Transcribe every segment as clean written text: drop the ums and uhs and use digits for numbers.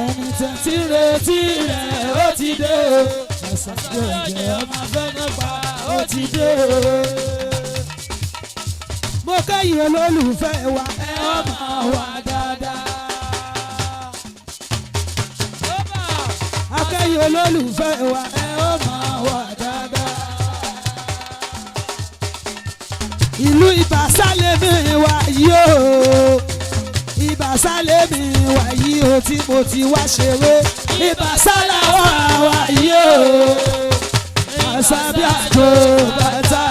Ẹni tẹ̀tí retí rẹ̀ ó ti dé o. Ẹ̀sán tí ó jẹ́ ọmọ fẹ́ nípa ó ti dé o. Mo kẹ́yìn olólùfẹ́ wa ẹ ó máa wà dáadáa. Akẹ́yìn olólùfẹ́ wa ẹ ó máa wà dáadáa. Ìlú Ìbàsálẹ̀mí wa yìí o. Ìbàsálẹ̀mí wa yìí o tí mo ti wá ṣeré. Ìbàsálà wà wá yìí o. Àṣàbí àjò bàtà.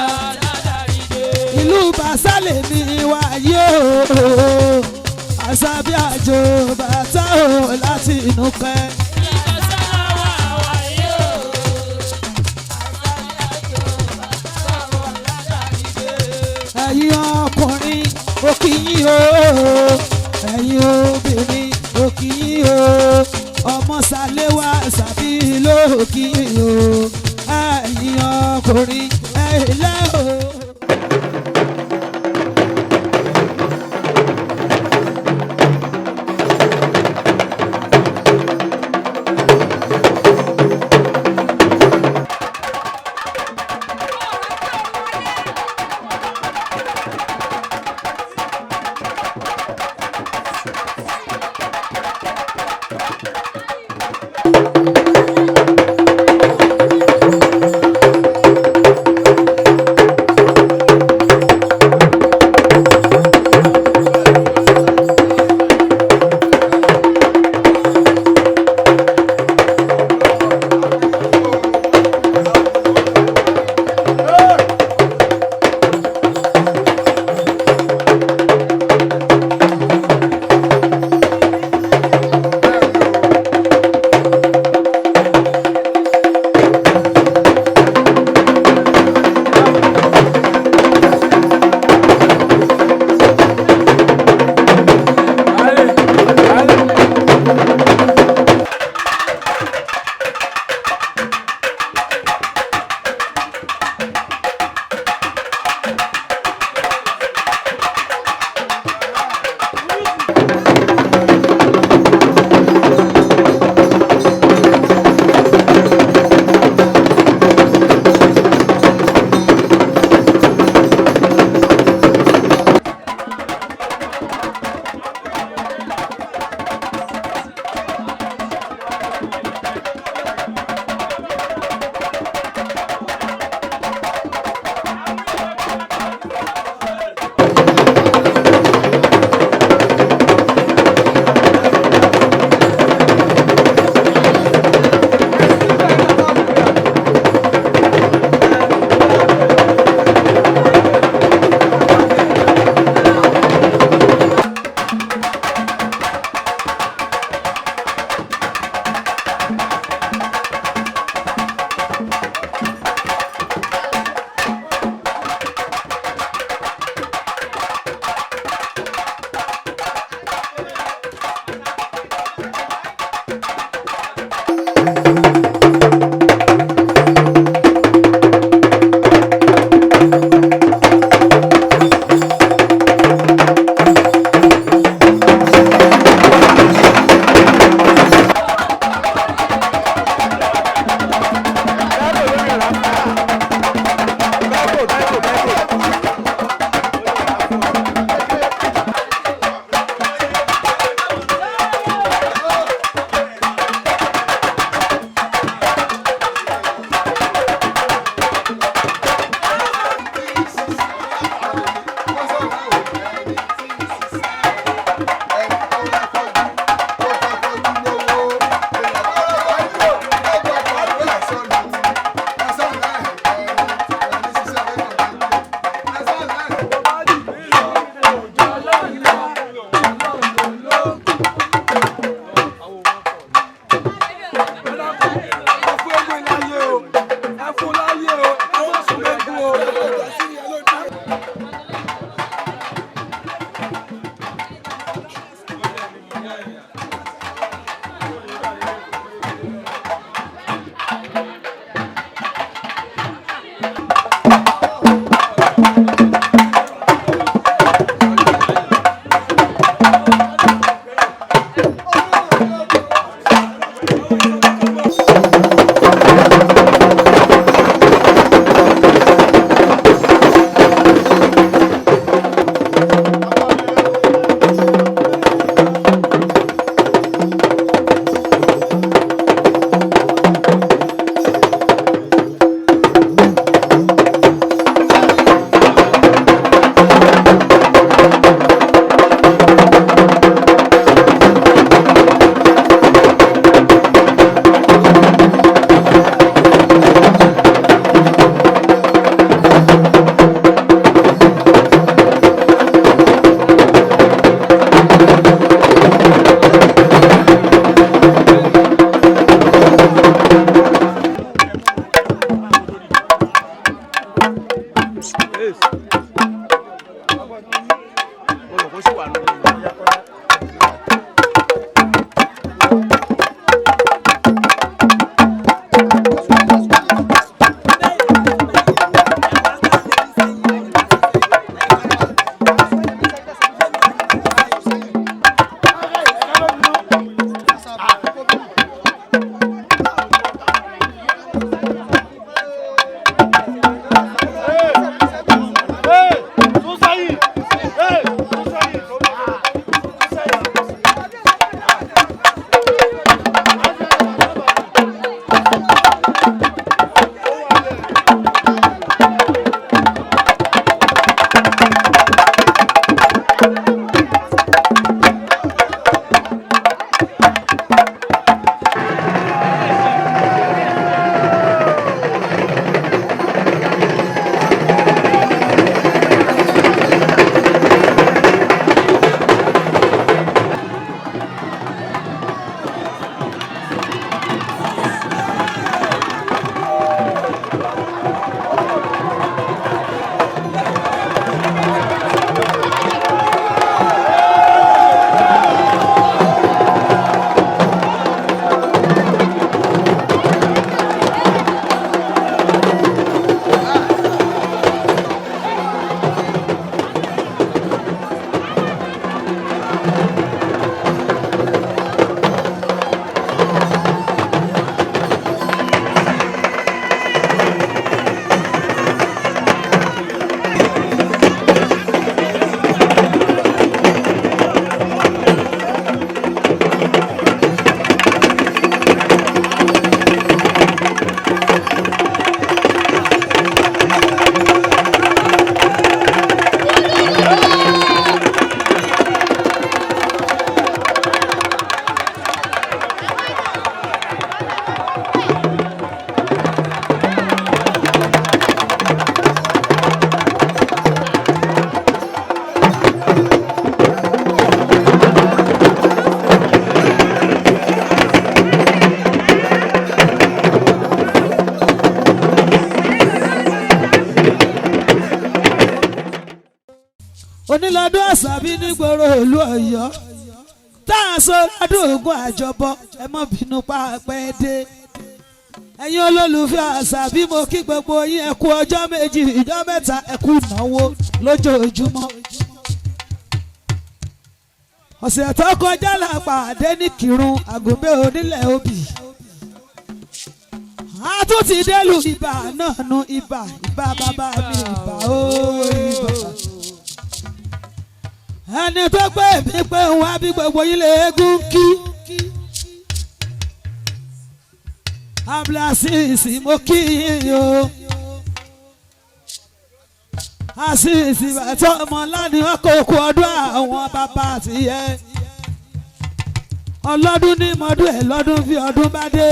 Ìlú Ìbàsálẹ̀mí wa yìí o. Àṣàbí àjò bàtà o láti inú pẹ́. Ẹ̀yin ọkùnrin ó kí yín o, ẹ̀yin obìnrin ó kí yín o, ọmọ Sàléwá sàbí ló kí yín o, ẹ̀yin ọkùnrin ẹ̀lẹ́ o. Onílọ́dún Àṣàbí nígboro ìlú Ọ̀yọ́ tá a sọ lọ́dún Ògún àjọbọ, ẹ má bínú pàápẹ́ dé. Ẹ̀yin olólùfẹ́ Àṣàbí, mo kí gbogbo yín, ẹ kú ọjọ́ méjì, ìjọ mẹ́ta, ẹ kú náwó lójoojúmọ́. Ọ̀sẹ̀ tó kọjá la pàdé ní Kírun Àgùnbẹ́ onílẹ̀ obì. A tún ti délùú Ibà náà nu. Ibà, ibà bàbá mi, ibà ó ibà. Ẹni tó pé mi pé òun á bí gbogbo yín lè gún kí. Abdulaziz, mo kí yín o. Azeez bàtọ́ ọmọ lánìí ọkọ̀ òkú ọdún àwọn bàbá àtìyẹ. Ọlọ́dún ní mọ́dún ẹ̀ lọ́dún fi ọdún bá dé.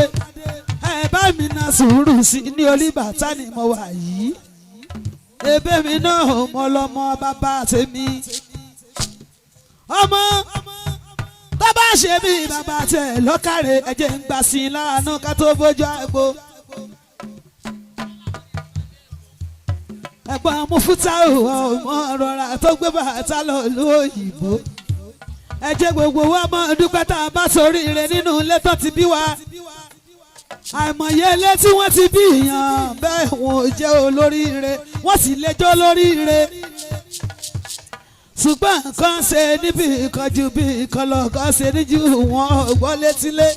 Ẹ bá mi na sùúrù sí ní olíbàtà ni mo wà yìí. Ebe mi náà mo lọ́mọ bàbá tèmi. Ọmọ tó bá ṣe bí bàbá tẹ̀ lọ́kàrẹ̀, ẹ̀jẹ̀ ń gbà sí i láàánú ká tó bójú àgbo. Ẹ̀gbọ́n Mufutau ọmọ rọra tó gbé bàtà lọ lú òyìnbó. Ẹ jẹ́ gbogbo wa mọ̀ dúpẹ́ tá a bá soríire nínú ilé tó ti bí wa. Àìmọye ilé tí wọ́n ti bí yàn bẹ́ẹ̀, wọn ò jẹ́ olóríire, wọ́n sì lẹ́jọ́ lóríire. Ṣùgbọ́n nǹkan ṣe níbi nǹkan ju bí nǹkan lọ, nǹkan ṣe níjú wọn ò gbọ́ létílé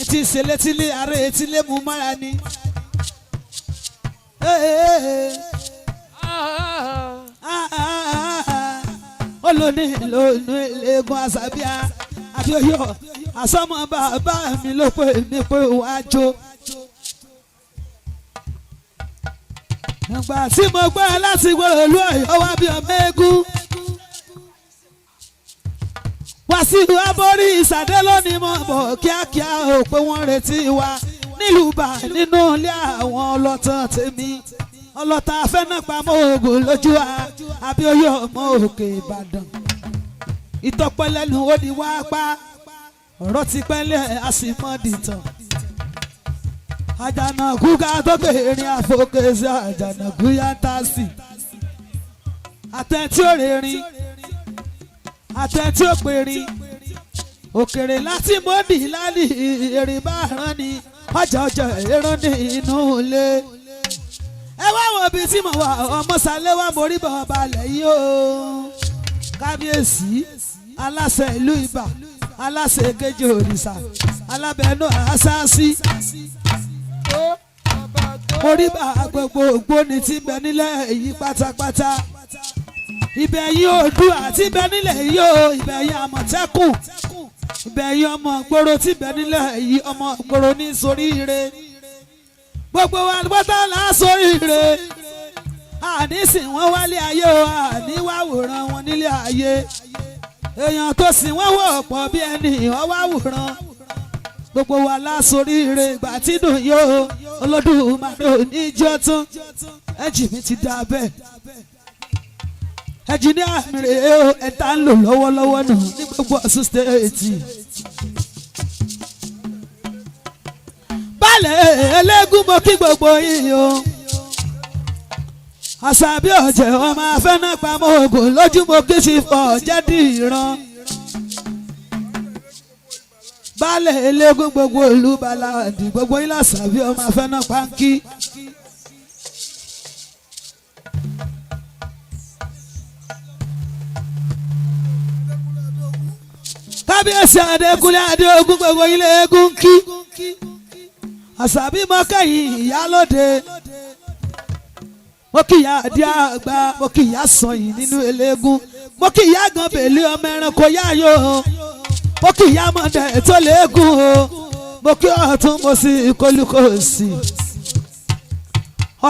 ti ṣe létílé, ààrẹ etílé mú mára ni. Hey, olóní lónú eléegun Àṣàbíà àbíòyọ àsọmọ bàbá mi ló pè mí pé wàá jó. Ìgbà tí mo gbọ́ láti gbọ́dọ̀ olú Ọ̀yọ́ wá bí ọmọ eégún. Wàsíù aborí ìsàdé lónìí mọ̀ bọ̀ kíákíá ò pé wọ́n retí wa nílùú bá nínú ilé àwọn ọlọ́tàn tèmi, ọlọ́tàn afẹ́nàpamọ́ oògùn lójú wa, Abíọ́yọ̀ ọmọ òkè Ìbàdàn. Ìtọ́pẹ́ lẹ́nu ó di wá pa ọ̀rọ̀ ti pẹ́lẹ́ a sì mọ́ dìtàn. Àjànàkú ká tó kéré àfọkè sí àjànàkú yá sí. Àtẹ̀tí ò rìnrìn, àtẹ̀tí ò pèrìn, òkèrè láti mọ́dì lálẹ́ èrè bá rán ni ọjà ọjà èrò ní inú ilé. Ẹ wá wo ibi tí mo wà, ọmọ sálẹ̀ wá mórí bọ̀ balẹ̀ yìí o. Kábíyèsí aláṣẹ ìlú Ibà, aláṣẹ kejì òrìṣà alábẹ́nú àṣàṣì, mórí bá gbogbo ògbóni tí ń bẹ nílẹ̀ yìí pátápátá. Ìbẹ̀yìn Oòduà tí ń bẹ nílẹ̀ yìí o, ìbẹ̀yìn Àmọ̀tẹ́kùn, ìbẹ̀yìn ọmọ ìgboro tí ń bẹ nílẹ̀ yìí, ọmọ ìgboro ní soríire. Gbogbo wa pátá là á soríire. Àní sìn wọ́n wálé ayé o, àní wá wòran wọn nílé ayé. Èèyàn tó sìn wọ́n wọ̀ pọ̀ bí ẹni wọ́n wá wòran. Gbogbo wa la soríire. Ìgbà tí dùn yóò Olódùmarè oníjọ́ tún ẹ̀jì mi ti dà bẹ́ẹ̀. Ẹnjìníà mi rèé o, ẹ̀ tá ń lò lọ́wọ́lọ́wọ́ nù ní gbogbo Ọ̀ṣun State. Balẹ̀ eléégún, mo kí gbogbo yín o. Àṣàbí ọ̀jẹ̀ ọmọ afẹ́nàpamọ́ ogun lójú, mo kí sí fọ jẹ́dí ìran. Balẹ̀ eléégún gbogbo ìlú Baladi, gbogbo yín làṣàbí ọmọ afẹ́nàpánkì. Kábíyèsí Adékúnlé Adéogún, gbogbo ilé eégún kí. Àṣàbí mọ́kẹ́yìn ìyálóde, mo kí ìyá àdí àgbà, mo kí ìyá sọyìn nínú eléégún, mo kí ìyá gan bèlí ọmọ ẹranko yáyò, mo kí ìyá mọ̀dẹ̀ tó léégún o, mo kí ọ̀tún mo sì kólúkòsì.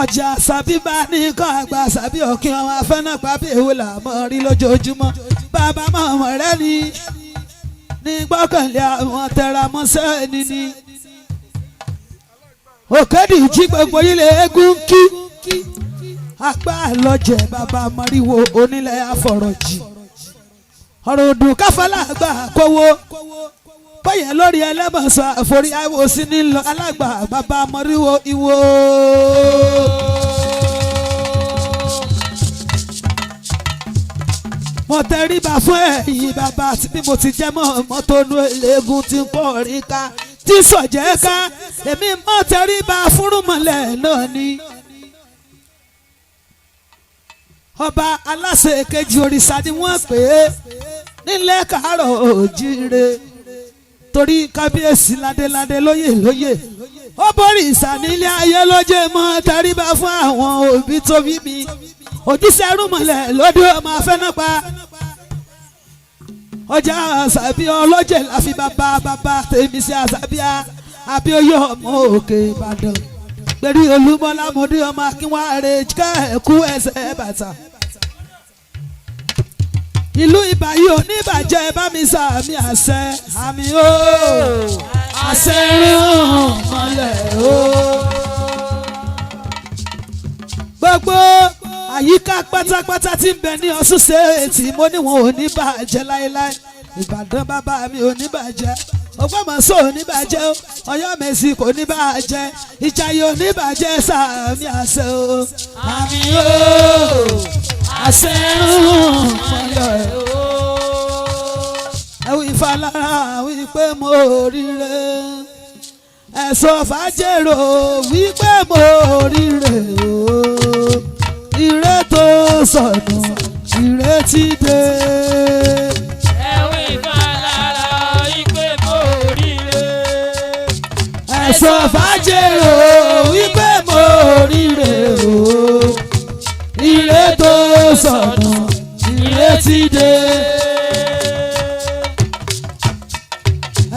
Ọjà Àṣàbí bá ní nǹkan àgbà, Àṣàbí òkè ọmọ afẹ́nàpá bí èwo là mọ́ rí lójoojúmọ́. Bàbá mọ̀mọ́ rẹ ni ní gbọ́kànlé àwọn tẹramọ́sẹ́ níní. Òkèdìjí gbogbo ilé eégún kí. Apá lọ́jẹ̀ bàbá mọ́ríwó onílẹ̀ àfọ̀rọ̀jì. Ọ̀rọ̀ òdùn káfálà àgbà kówó. Bọ́yẹ̀ lórí ẹlẹ́mọ̀sán àforí àwòsí nílò alágbà bàbá mọ́ríwó ìwò. Mo tẹríba fún ẹ̀yin bàbá tí bí mo ti jẹ́ mọ́ ọmọ tó nu eléegun tí ń pọ̀ rí ká tí sọ̀jẹ́ ká èmi mo tẹríba fúnrúmọlẹ̀ náà ni. Ọba aláṣẹ kejì òrìṣà ni wọ́n pè é nílẹ̀ káàárọ̀ òjíire torí kábíyèsí ládéládé lóyè lóyè ó borí ìsà nílé ayé lójé mọ́ tẹríba fún àwọn òbí tó bí mi òjíṣẹ́ rúmọlẹ̀ lóde ọmọ afẹ́nàpá ọjà àṣàbí ọlọ́jẹ̀ láfi bàbá bàbá tèmi sí àṣàbíà àbíòye ọmọ òkè ìbàdàn gbẹ̀rí olúmọlá mọ̀dé ọmọ akínwáre kẹ́ẹ̀kú ẹsẹ̀ bàtà ìlú ìbàyí oníbàjẹ́ bá mi sàmì àṣẹ àmì ó àṣẹ rún mọ́lẹ̀ ó. Gbogbo àyíká pátápátá tí ń bẹ ní Ọ̀ṣun ṣèètì mo ní wọn ò ní bàjẹ́ láéláé. Ìbàdàn bàbá mi ò ní bàjẹ́, Ògbómọ̀ṣọ́ ò ní bàjẹ́ o, Ọ̀yọ́mèsì kò ní bàjẹ́, Ìjàyè ò ní bàjẹ́ sàmì àṣẹ o. Àmì ó àṣẹ rún mọ́lẹ̀ ó. Ẹ̀wù ìfalára wípé mo ríre, ẹ̀sọ́ fàjèrò wípé mo ríre o, ire tó sọnù ire ti dé. Ẹ̀wọ̀n ìfalára wípé mo ríre. Ẹ̀sọ́ fàjèrò wípé mo ríre o, ire tó sọnù ire ti dé.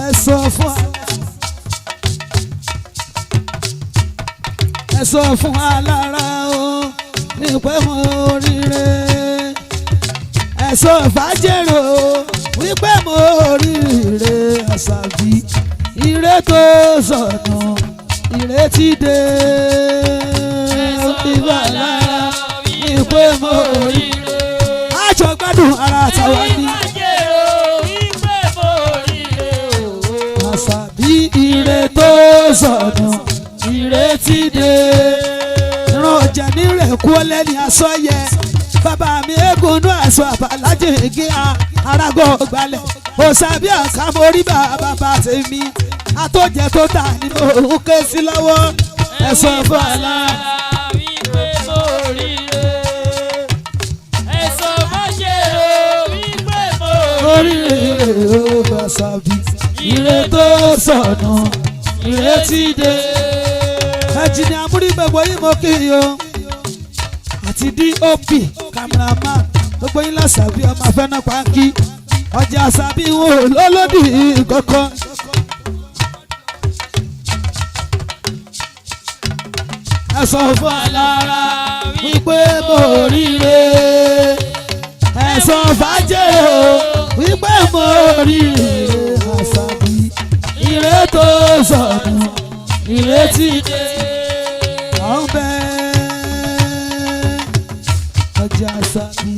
Ẹ sọ fún ẹ sọ fún alára o wípé mo ríre. Ẹ sọ fàjèrò wípé mo ríre àṣàbí ire tó sọnù ire ti dé. Ìwà lára wípé mo ríre. Àjọ gbádùn ara tàwa Ẹ̀wọ̀n ní. ìfàjèrò wípé mo ríre o. Àṣàbí ire tó sọnù ire ti dé. Ìran ọ̀jẹ̀ nírẹ̀ kú ọlẹ́ni aṣọ yẹ. Bàbá mi eégún inú aṣọ àbálájì gé arágọ́ gbalẹ̀. Òṣàbí àkàmórí bàbá tèmi. Àtọ́jẹ tó tà ní òun ké sí lọ́wọ́. Ẹ̀sọ́ fún àlá. Wípé mo ríre. Ẹ̀sọ́ fàjèrò wípé mo Oríire ó Àṣàbí ire tó sọnù ire ti dé. Ẹ̀jìnì àmúrí gbogbo yín mo kí i o àti DOP cameraman gbogbo yín lásàbí ọmọ afẹ́nà pàǹkì ọjà àṣàbí wọn ò lólódì kankan. Ẹ sọ fún alára wípé mo ríre, ẹ sọ fàájẹ́ o wípé mo ríre àṣàbí ire tó sọnù ire ti dé. À ń bẹ ọjà àṣàbí,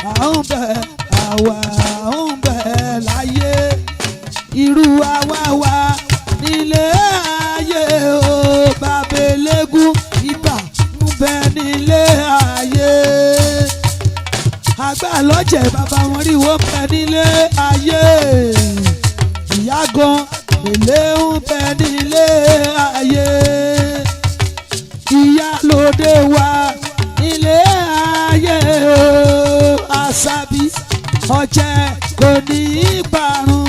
à ń bẹ àwa, à ń bẹ láyé irú àwa wa nílé ayé o bàbá eléégún ibà ń bẹ nílé ayé àgbà lọ́jẹ̀ bàbá wọn rí wọ́n bẹ nílé ayé ìyá gan èlé ń bẹ nílé ayé ìyá lóde wa nílé ayé o àṣàbí ọ̀jẹ̀ kò ní í parun.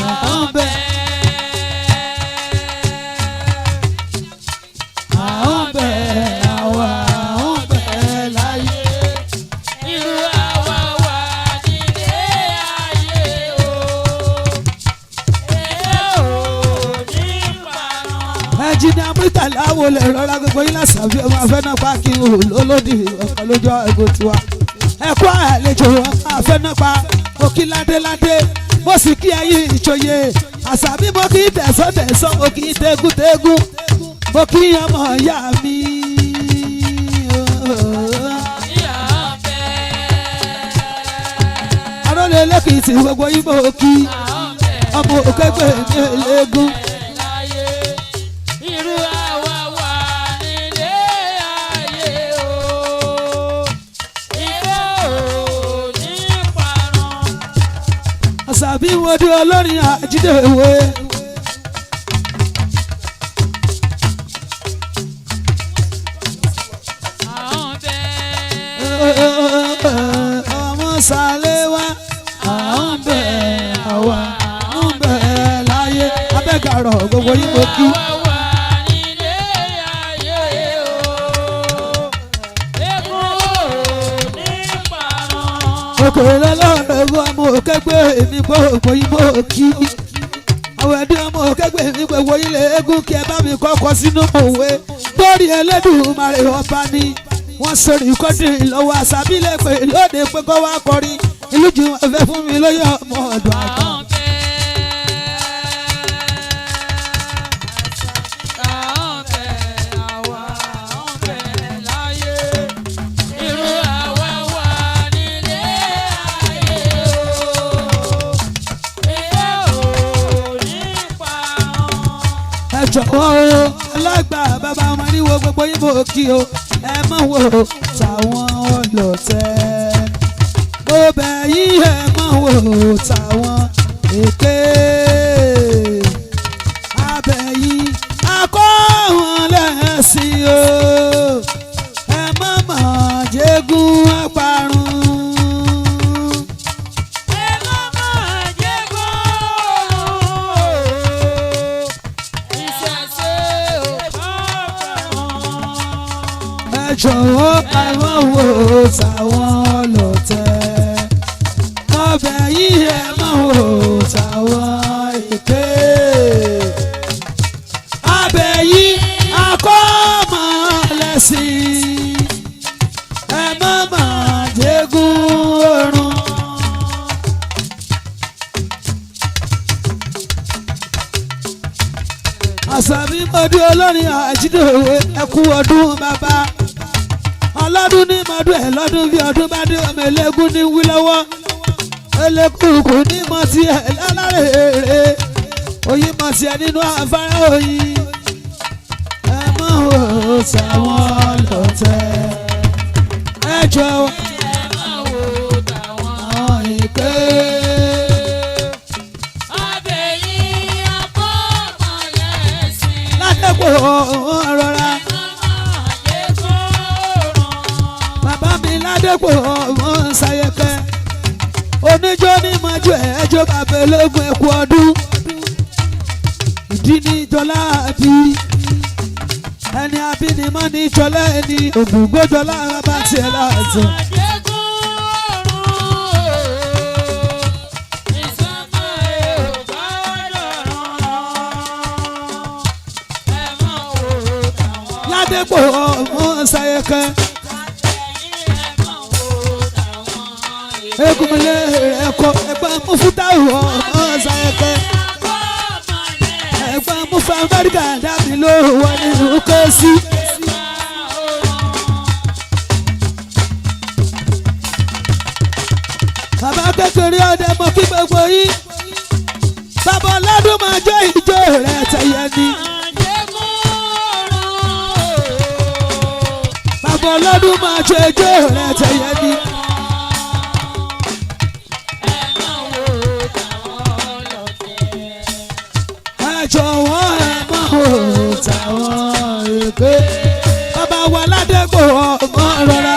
À ń bẹ, à ń bẹ, àwa ń bẹ láyé. Irú àwa wà nílé ayé o. Ẹ ò ní parun. Ẹnjìnìá Murtala wo lè rọra gbogbo yín lásàbí ọmọ afẹ́nàpá kí n ò lólódì ọkọ̀ lójú ẹ̀gọ́ tiwa. Ẹ̀kọ́ àlejò ọmọ afẹ́nàpá mo kí ládéládé mo sì kí ẹ̀yin ìjòyè àṣàbí mo kí tẹ̀sán-tẹ̀sán mo kí tẹ́gùn-tẹ́gùn mo kí ọmọ ìyá mi. Ìyá ń bẹ. Arólé lẹ́kìtì gbogbo yín mo kí À ń bẹ ọmọ òkègbè ní eléégún. láyé. Irú àwa wà nílé ayé o. Ìfẹ́ Mọ́dún olórin àjídéwé. Ọmọ Sàléwá à ń bẹ̀, àwa ń bẹ̀ láyé abẹ́gàrọ̀ gbogbo yín mo kí. Àwa nílé ayé o, eégún ò ní parun. Okòrè lọ́lọ́rọ̀ ọmọ òkègbè mi gbogbo yín mo kí. Àwọn ẹbí ọmọ òkègbè mi gbogbo yín lè eégún kí ẹ bá mi kọ́kọ́ sínú òwe. Lórí Ẹlẹ́dùmarè ọba ni wọ́n ṣe rìkọ́dì lọ́wọ́ àṣàbílẹ̀ pé lóde pé kó wá kọrin. Ìlú jù wọ́n fẹ́ fún mi lóyè ọmọ ọ̀dọ̀ àgbà. Àwa ń bẹ láyé, irú àwa wà nílé ayé o, ilé ò ní parun. Ẹ jọ̀wọ́ o, alágbà bàbá ọmọ níwo gbogbo yín mo kí o, ẹ mọ̀ wò táwọn ọlọ́tẹ̀. Mo bẹ̀ yín, ẹ mọ̀ wò táwọn èké. Abẹ̀yìn akọ́ wọn lẹ́sìn o, ẹ má mà jégún àparun. Ẹ má má jẹ́ kó ìṣẹ̀ṣe ò bá parun. Ẹ jọ̀wọ́, ẹ mọ̀ wò táwọn ọlọ́tẹ̀. Ọbẹ̀ yìí, ẹ mọ̀ wò táwọn èké. Abẹ yìí akọ́mọ lẹ́sìn, ẹ má má jégún oorun. Àṣàbí mọ́dún olórin àjídòwe, ẹkú ọdún bàbá ọlọ́dún ní mọ́dún ẹ̀ lọ́dún bí ọdún bá dé, ọmọ ẹlẹ́gùn ní wí lọ́wọ́ ẹlẹ́kùn kò ní mọ̀ sí ẹ̀ lálárẹ̀ oyin mọ̀ sí ẹ nínú afárá oyin. Ẹ mọ̀ ò sàwọn lọ́tẹ̀, ẹ jọ̀wọ́. Ẹ má wo tàwọn àwọn ìpè. Abẹ̀yìn akọ́mọlẹ́sìn. Ládẹ́pọ̀ rọra. Ẹ má má jẹ́ kó rùn. Bàbá mi ládẹ́pọ̀ ọmọ ṣayẹkẹ oníjó ní mọ́jú ẹ̀ẹ́jọ́ bàbá ológun, ẹ̀kú ọdún. Ìdí ní jọlá àbí ẹni abínimọ́ ní jọlá ẹni ògùngbójọlá bàbá tiẹ̀ láàtọ̀. Má jẹ́ kó rùn. Ìsọmọ ẹ ò bá dọ̀rùn. Ẹ má wo tàwọn. Ládẹ́pọ̀ ọmọ ṣayẹkẹ. Abẹ̀yìn ẹ má wo tàwọn. Egunmọ̀lẹ́ ẹ̀kọ́ ẹ̀gbọ́n mufutahu ọmọ ṣayẹkẹ, ẹ̀gbọ́n mufa Amẹ́ríkà dábì ló wọ nínú kẹ́sì. Bàbá kékeré ọdẹ mọ kí gbogbo yín, bàbá ọlọ́dún máa jó ìjó rẹ̀ tẹ̀yẹ ni. Bàbá ọlọ́dún máa jó ìjó rẹ̀ tẹ̀yẹ ni. Ẹ jọ̀wọ́, ẹ mọ̀ ò táwọn èké. Bàbá wa ládẹ́gbò ọmọ rọra.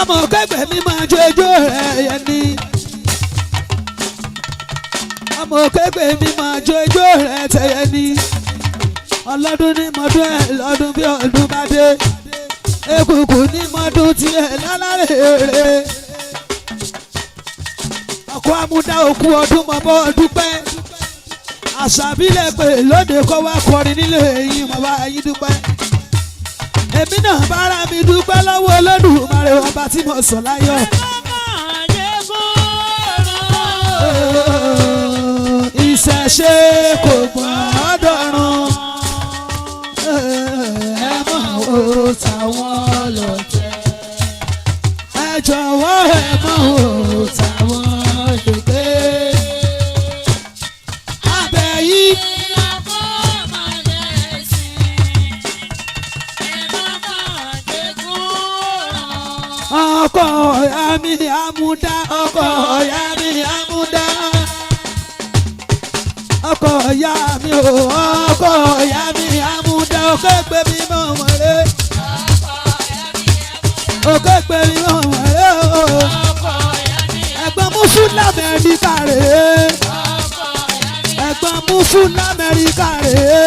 Ọmọ kẹgbẹ́ mi máa jó ijó rẹ̀ yẹn ni. Ọmọ kẹgbẹ́ mi máa jó ijó rẹ̀ tẹ̀yẹ ni. Ọlọ́dún ní mọ́dún ẹ̀ lọ́dún bí ọdún bá dé. Ekùkù ní mọ́dún tiẹ̀ lálárẹ̀. Ọkọ̀ amúdá òkú ọdún mọ́ bọ́ dúpẹ́. Àṣàbílẹ̀ pé lóde kọ́ wá kọrin nílé yín, mọ́ bá yín dúpẹ́. Èmi náà bára mi dúpẹ́ lọ́wọ́ Olódùmarè ọba tí mo sọ láyọ̀. Ìṣẹ̀ṣe kò gbọ́dọ̀ run. Ẹ mọ̀ ó táwọn lọ́tẹ̀. Ẹ jọ̀wọ́, ẹ mọ̀ ó táwọn èké. Abẹ́yí. Ọkọ ọ̀yá mi àmúdá, ọkọ ọ̀yá mi àmúdá. Ọkọ ọ̀yá mi ò, ọkọ ọ̀yá mi àmúdá. Ọkọ ẹgbẹ́ mi mọ̀ wọ́n rẹ̀. Ọkọ ẹgbẹ́ mi mọ̀ wọ́n rẹ̀ o. Ẹ̀gbọ́n mú fún l'Amẹ́ríkà rèé. Ẹ̀gbọ́n mú fún l'Amẹ́ríkà rèé.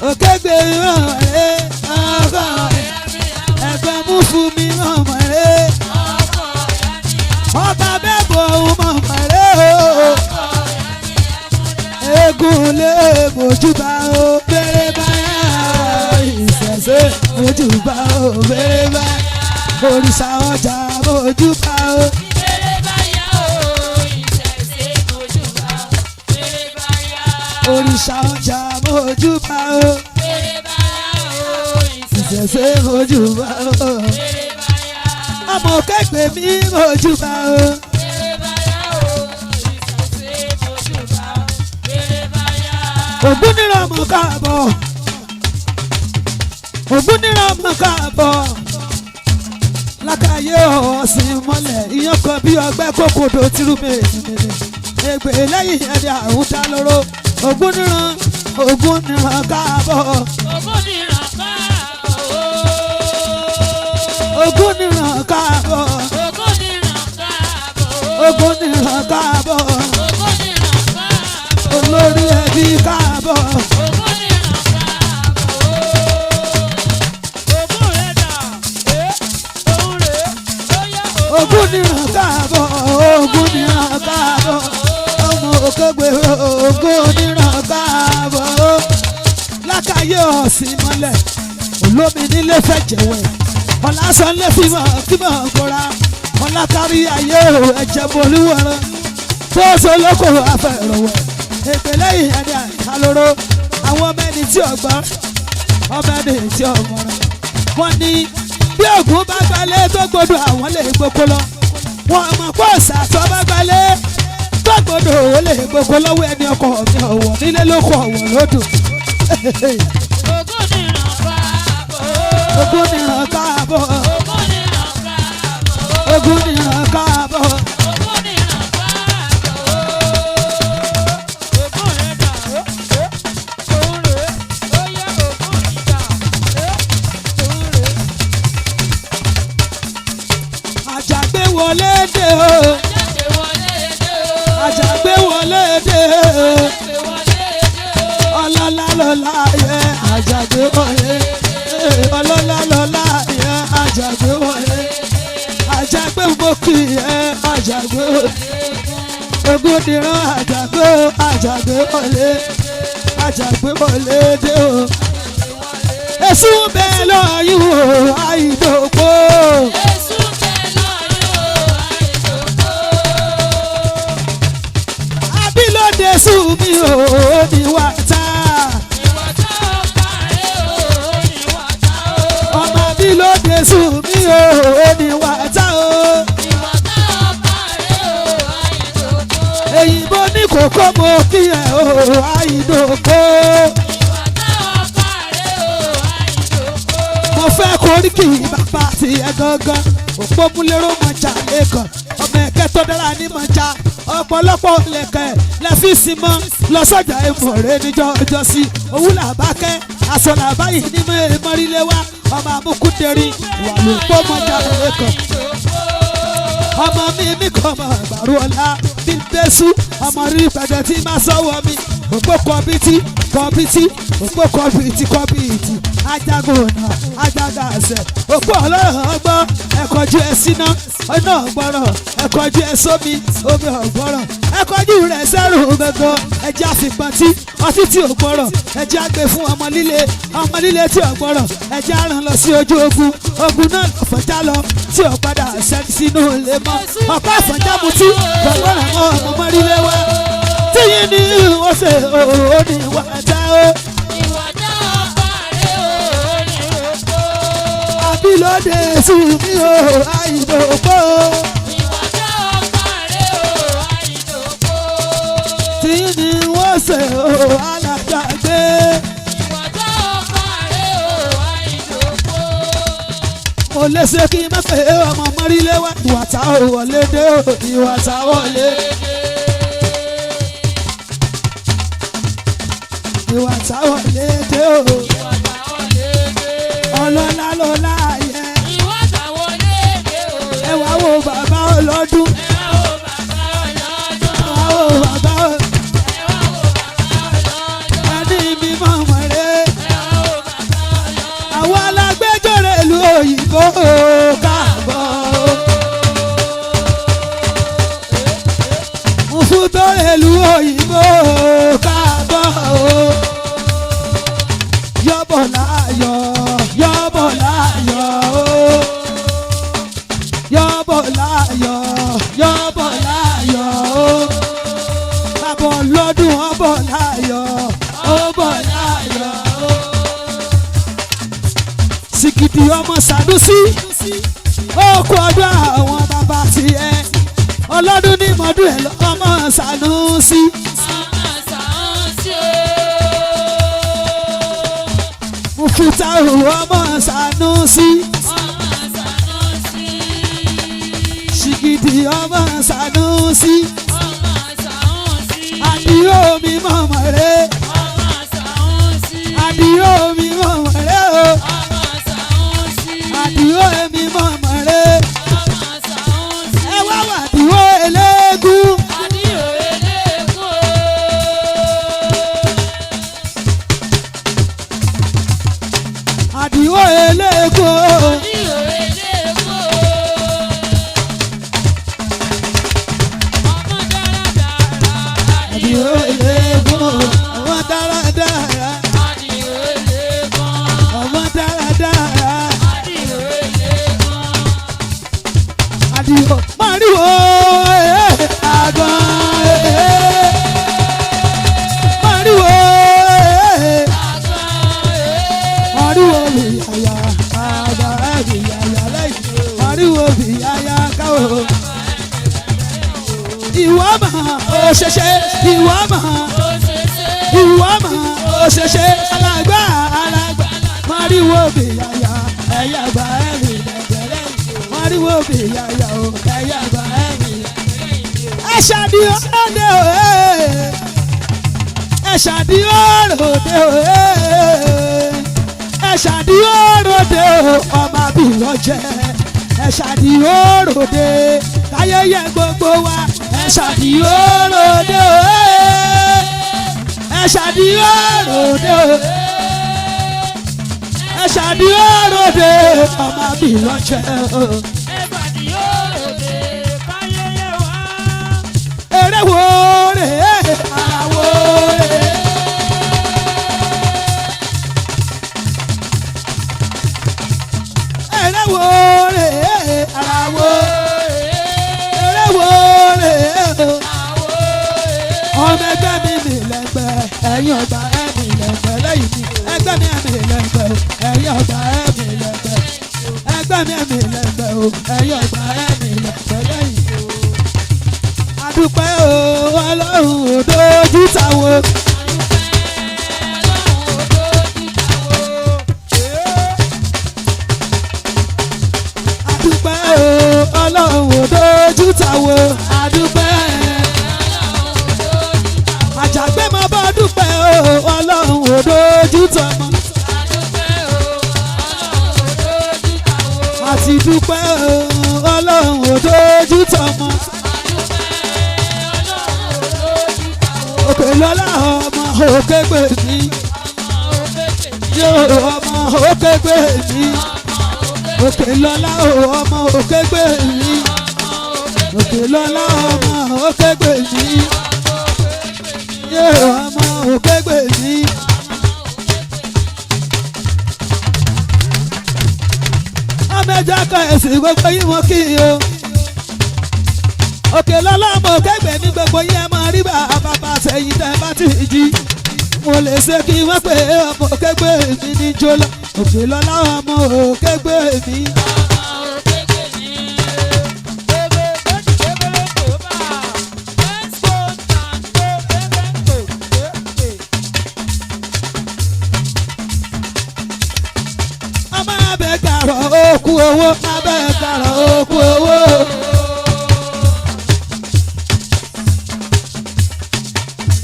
Òkè gbé mi mọ̀ wọ́n rẹ̀. Ọkọ ẹ̀gbọ́n mú fún mi mọ̀ wọ́n rẹ̀. Ọba bẹ́ẹ̀ bọ̀ ọ́ mọ̀ wọ́n rẹ̀ o. Eégún lé mojúbà ó bẹ̀rẹ̀ báyà ìṣẹ̀ṣe mojúbà ó bẹ̀rẹ̀ báyà òrìṣà ọjà mojúbà ó. Òrìṣà ọjà mojúbà ó ìṣẹ̀ṣe mojúbà ó. Ọmọ kẹgbẹ́ mi mojúbà ó. Ògúnníran mọ̀ káàbọ̀, Ògúnníran mọ̀ káàbọ̀, lákàyè ọ̀sìn mọ́lẹ̀ ìyẹn kan bí ọgbẹ́ kòkòdò tìrú mèmìmì ègbè lẹ́yìn ẹni àrùn dá lóró. Ògúnníran, Ògúnníran káàbọ̀, Ògúnníran káàbọ̀, Ògúnníran káàbọ̀, olórí ẹbí káàbọ̀. Ògúnníran káàbọ̀, Ògúnníran káàbọ̀, ọmọ òkègbè Ògúnníran káàbọ̀. Lákàyè ọ̀sìn mọ́lẹ̀ olómi nílé fẹ́ jẹ̀wẹ̀ ọ̀làsánlé fímọ̀ fímọ̀ kóra ọ̀làkárí ayé ẹ̀jẹ̀ bolúwọ̀rọ̀ tó solóko afẹ́rọ̀wẹ̀ èpè lẹ́yìn ẹni àìkálóró. Àwọn ọmọ ẹni tí ọgbọ́n, ọmọ ẹni tí ọmọràn, wọ́n ní bí Ògún bá gbalẹ̀ tó gbọdọ̀ àwọn lè gboko lọ. Wọn mọ̀ pé ọ̀sà tó bá gbalẹ̀ tó gbọdọ̀ ó lè gboko lọ́wọ́ ẹni ọkọ̀ mi ọ̀wọ̀ nílé lóko ọ̀wọ̀ lódò. Ògún nìran káàbọ̀, Ògún nìran káàbọ̀. Àjàgbé wọlé dé o, Àjàgbé wọlé dé o, ọlọ́lá lọ́lá yẹ Àjàgbé wọlé, ọlọ́lá lọ́lá yẹ Àjàgbé wọlé, Àjàgbé mọ́kì yẹ Àjàgbé, Ògúndìran Àjàgbé, Àjàgbé wọlé, Àjàgbé wọlé dé o. Èṣù bẹ́ẹ̀ lọ́yún o, àìdòpó. Abilóde sùn mi ò ní wá tá. Ọmọ abilóde sùn mi ò ní wá tá o. Èyìnbó ní kókó mo kí ẹ o, àìdòpó. Mo fẹ́ koríkì bàbá ti ẹ gangan. Òpómúlérò mọ̀jà lẹ́kàn. Ọmọ ẹ̀kẹ́ tó dára ní mọ̀jà. Ọ̀pọ̀lọpọ̀ lẹ̀kẹ̀ lẹ́fíìsì mọ́. Lọ sọ́jà ìmọ̀rẹ́ níjọ́ ọjọ́ sí. Òwú làbákẹ́, aṣọ làbáyé ní mọ́rílé wá. Ọmọ amúkúndẹ̀rín wà ló pọ̀ mọ̀jà lẹ́kàn. Ọmọ mi mi kọ́ ọmọ àgbàrú ọ̀la bí bẹ́sù ọmọ rí pẹ̀tẹ́ tí máa sọ́wọ́ mi. Òpó kọ̀bìtì kọ̀bìtì, òpó kọ̀bìtì kọ̀bìtì, ajagun ọ̀nà ajaga àṣẹ. Òpó ọlọ́run ọgbọ́n ẹ̀kọ́jú ẹ síná ọ̀nà ọ̀gbọ́rọ̀, ẹ̀kọ́jú ẹ sómi omi ọ̀gbọ́rọ̀, ẹ̀kọ́jú rẹ̀ sẹ́rù gangan. Ẹjẹ́ àfipọ́ntì ọtí tí ò gbọ́rọ̀, ẹjẹ́ àgbẹ̀ fún ọmọ líle, ọmọ líle tí ò gbọ́rọ̀, ẹjẹ́ àrùn lọ sí ojú ogun, ogun náà lọ́fọ̀já lọ tí ò padà sẹ́ni sínú ilé mọ́. Ọ̀pá àfọ̀njá mutí gbọ̀ngbọ̀ràn mọ́ ọmọ mọ́rílé wá tíyín ní wọ́n ṣe òun ní wàdà ó. Àbílódé sùn mí o, àìdòpó. Tíyín ní wọ́n ṣe òun alájàgbé. Mo lè ṣe kí n má pè é ọmọ mọ́rílé wá. Ìwà tá ò wọlé dé o, ìwà tá wọlé. Ìwà tá wọlé dé o. Ọlọ́lá ló láàyè. Ẹ wá wo bàbá ọlọ́dún. Ẹ wá wo bàbá ọlọ́dún. Ẹni mímọ́ mọ̀rẹ́. Àwọn alágbẹ́jọ́rò ìlú òyìnbó káàbọ̀. Mo fún tọ́rẹ̀ ìlú òyìnbó káàbọ̀. Yọ̀bọ̀ láyọ̀, yọ̀bọ̀ láyọ̀ o. Yọ̀bọ̀ láyọ̀, yọ̀bọ̀ láyọ̀ o. Bàbá ọlọ́dún ọbọ̀ láyọ̀, ọbọ̀ láyọ̀ o. Sìgìdì ọmọ Sànúsí, ó kú ọdún àwọn bàbá tiẹ̀. Ọlọ́dún ní mọ́dún ẹ̀ lọ́mọ Sànúsí. Mufutau ọmọ Sànúsí. Sìgìdì ọmọ Sànúsí. Àdìó mi mọ̀mọ́ rẹ̀. Àdìó mi mọ̀mọ́ rẹ̀ o. Àdìó mi mọ̀mọ́ rẹ̀. Ẹ wá wà àdìó eléégún. Àdìó eléégún o. Àdìó eléégún o. Ọmọ dáradára. Ọmọ dáradára. Àdìó mọ̀ríwó àgàn mọ̀ríwó mọ̀ríwó bìyàyà àgbà bìyàyà lẹ́yìn mọ̀ríwó bìyàyà káwọ́. Ìwọ mà ó ṣẹṣẹ, ìwọ mà, ìwọ mà ó ṣẹṣẹ, alàgbà alàgbà mọ̀ríwó bìyàyà ẹ̀yà àgbà ẹ̀mí lẹ́gbẹ̀rẹ́ mọ̀ríwó bìyàyà o ẹ̀yà àgbà ẹ̀mí ẹ ṣàdí òde o ẹ ṣàdí òde o ẹ ṣàdí òde o ọmọ àbílọ jẹ ẹ ṣàdí òde káyẹyẹ gbogbo wa ẹ ṣàdí òde o ẹ ṣàdí òde o ẹ ṣàdí òde ọmọ àbílọ jẹ o. Eré wo rè é àwo rè é. Eré wo rè é àwo eré wo rè é o. Ọmọ ẹgbẹ́ mi mi lẹ́gbẹ́ ẹ̀yin ọgbà ẹ̀mí lẹ́gbẹ́ lẹ́yìn mi ẹgbẹ́ mi ẹ̀mí lẹ́gbẹ́ o ẹ̀yin ọgbà ẹ̀mí lẹ́gbẹ́ ẹgbẹ́ mi ẹ̀mí lẹ́gbẹ́ o ẹ̀yin ọgbà ẹ̀mí lẹ́gbẹ́ lẹ́yìn mi. Adúpẹ́ o ọlọ́run ò dójú tàwọn. Adúpẹ́ o ọlọ́run ò dójú tàwọn. Adúpẹ́ àjàgbé máa bá dúpẹ́ o ọlọ́run ò dójú tọmọ. Àti dúpẹ́ o ọlọ́run ò dójú tọmọ. Òkè lọ́lá ọmọ òkè gbè mí. Yóò ọmọ òkè gbè mí. Òkè lọ́lá ọmọ òkè gbè mí. Òkè lọ́lá ọmọ òkè gbè mí. Yóò ọmọ òkè gbè mí. Ọmọ ẹja kan ẹ̀sìn gbogbo yín mọ́ kí o. Òkè lọ́lá ọmọ òkè gbè mí gbogbo yín ẹ máa rí bàbá sẹ́yìn tẹ́ bá ti jí. Mo lè ṣe kí wọ́n pè é ọmọ òkè gbè mí ní jọlá. Òkè lọ́lá ọmọ òkè gbè mí. Ọmọ abẹ gàrọ̀ òkú Òkú owó abẹ́kàrọ̀ òkú owó.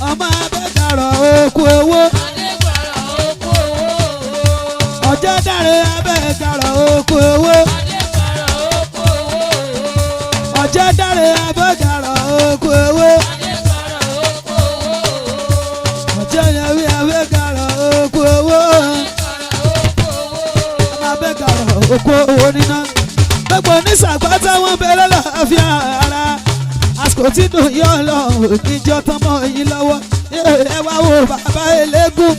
Ọmọ abẹ́kàrọ̀ òkú owó. Ọjọ́ dáre abẹ́kàrọ̀ òkú owó. Ọjọ́ dáre abẹ́kàrọ̀ òkú owó. Ọjọ́ yẹn abẹ́kàrọ̀ òkú owó. Abẹ́kàrọ̀ òkú owó níná. Gbogbo oníṣàgbọ́tà wọn bẹ̀rẹ̀ lọ́fíà ara. Àsìkò tí dùn yọ̀ lọ òníjọ́ tọmọ yín lọ́wọ́. Ẹ wá wo bàbá eléégún.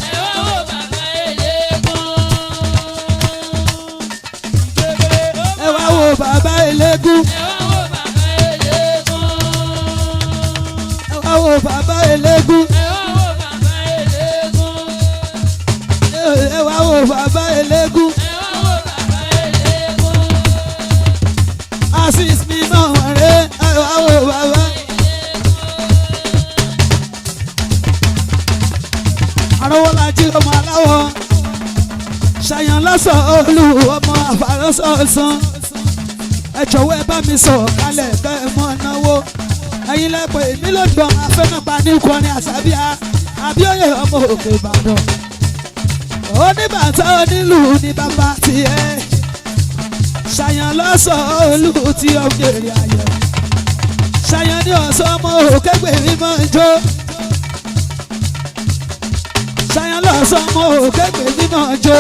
Ẹ wá wo bàbá eléégún. Ẹ wá wo bàbá eléégún. Ẹ wá wo bàbá eléégún. Asis mi náà rẹ̀ ẹ wá wo bàbá. Arówólájí ọmọ aláwọ̀ ṣàyàn lọ́sọ̀ olú ọmọ àfàrọ́sọ̀ọ̀sán. Ẹ jọ̀wọ́ ẹ bá mi sọ̀ kalẹ̀ kẹ́ ẹ mọ̀ náwó. Ẹ̀yin lẹ́pẹ̀ èmi lòdì ọmọ afẹ́nàpá ní ìkọrin àṣàbíà Abíóyè ọmọ Òkè Ìbàdàn. Oníbàtà onílù ní bàbá tiẹ̀. Ṣàyàn lọ́sọ̀ olú tí ó jèrè ayọ̀. Ṣàyàn ní ọ̀sán ọmọ òkègbè mi máa ń jó. Ṣàyàn lọ́sọ̀ ọmọ òkègbè mi máa ń jó.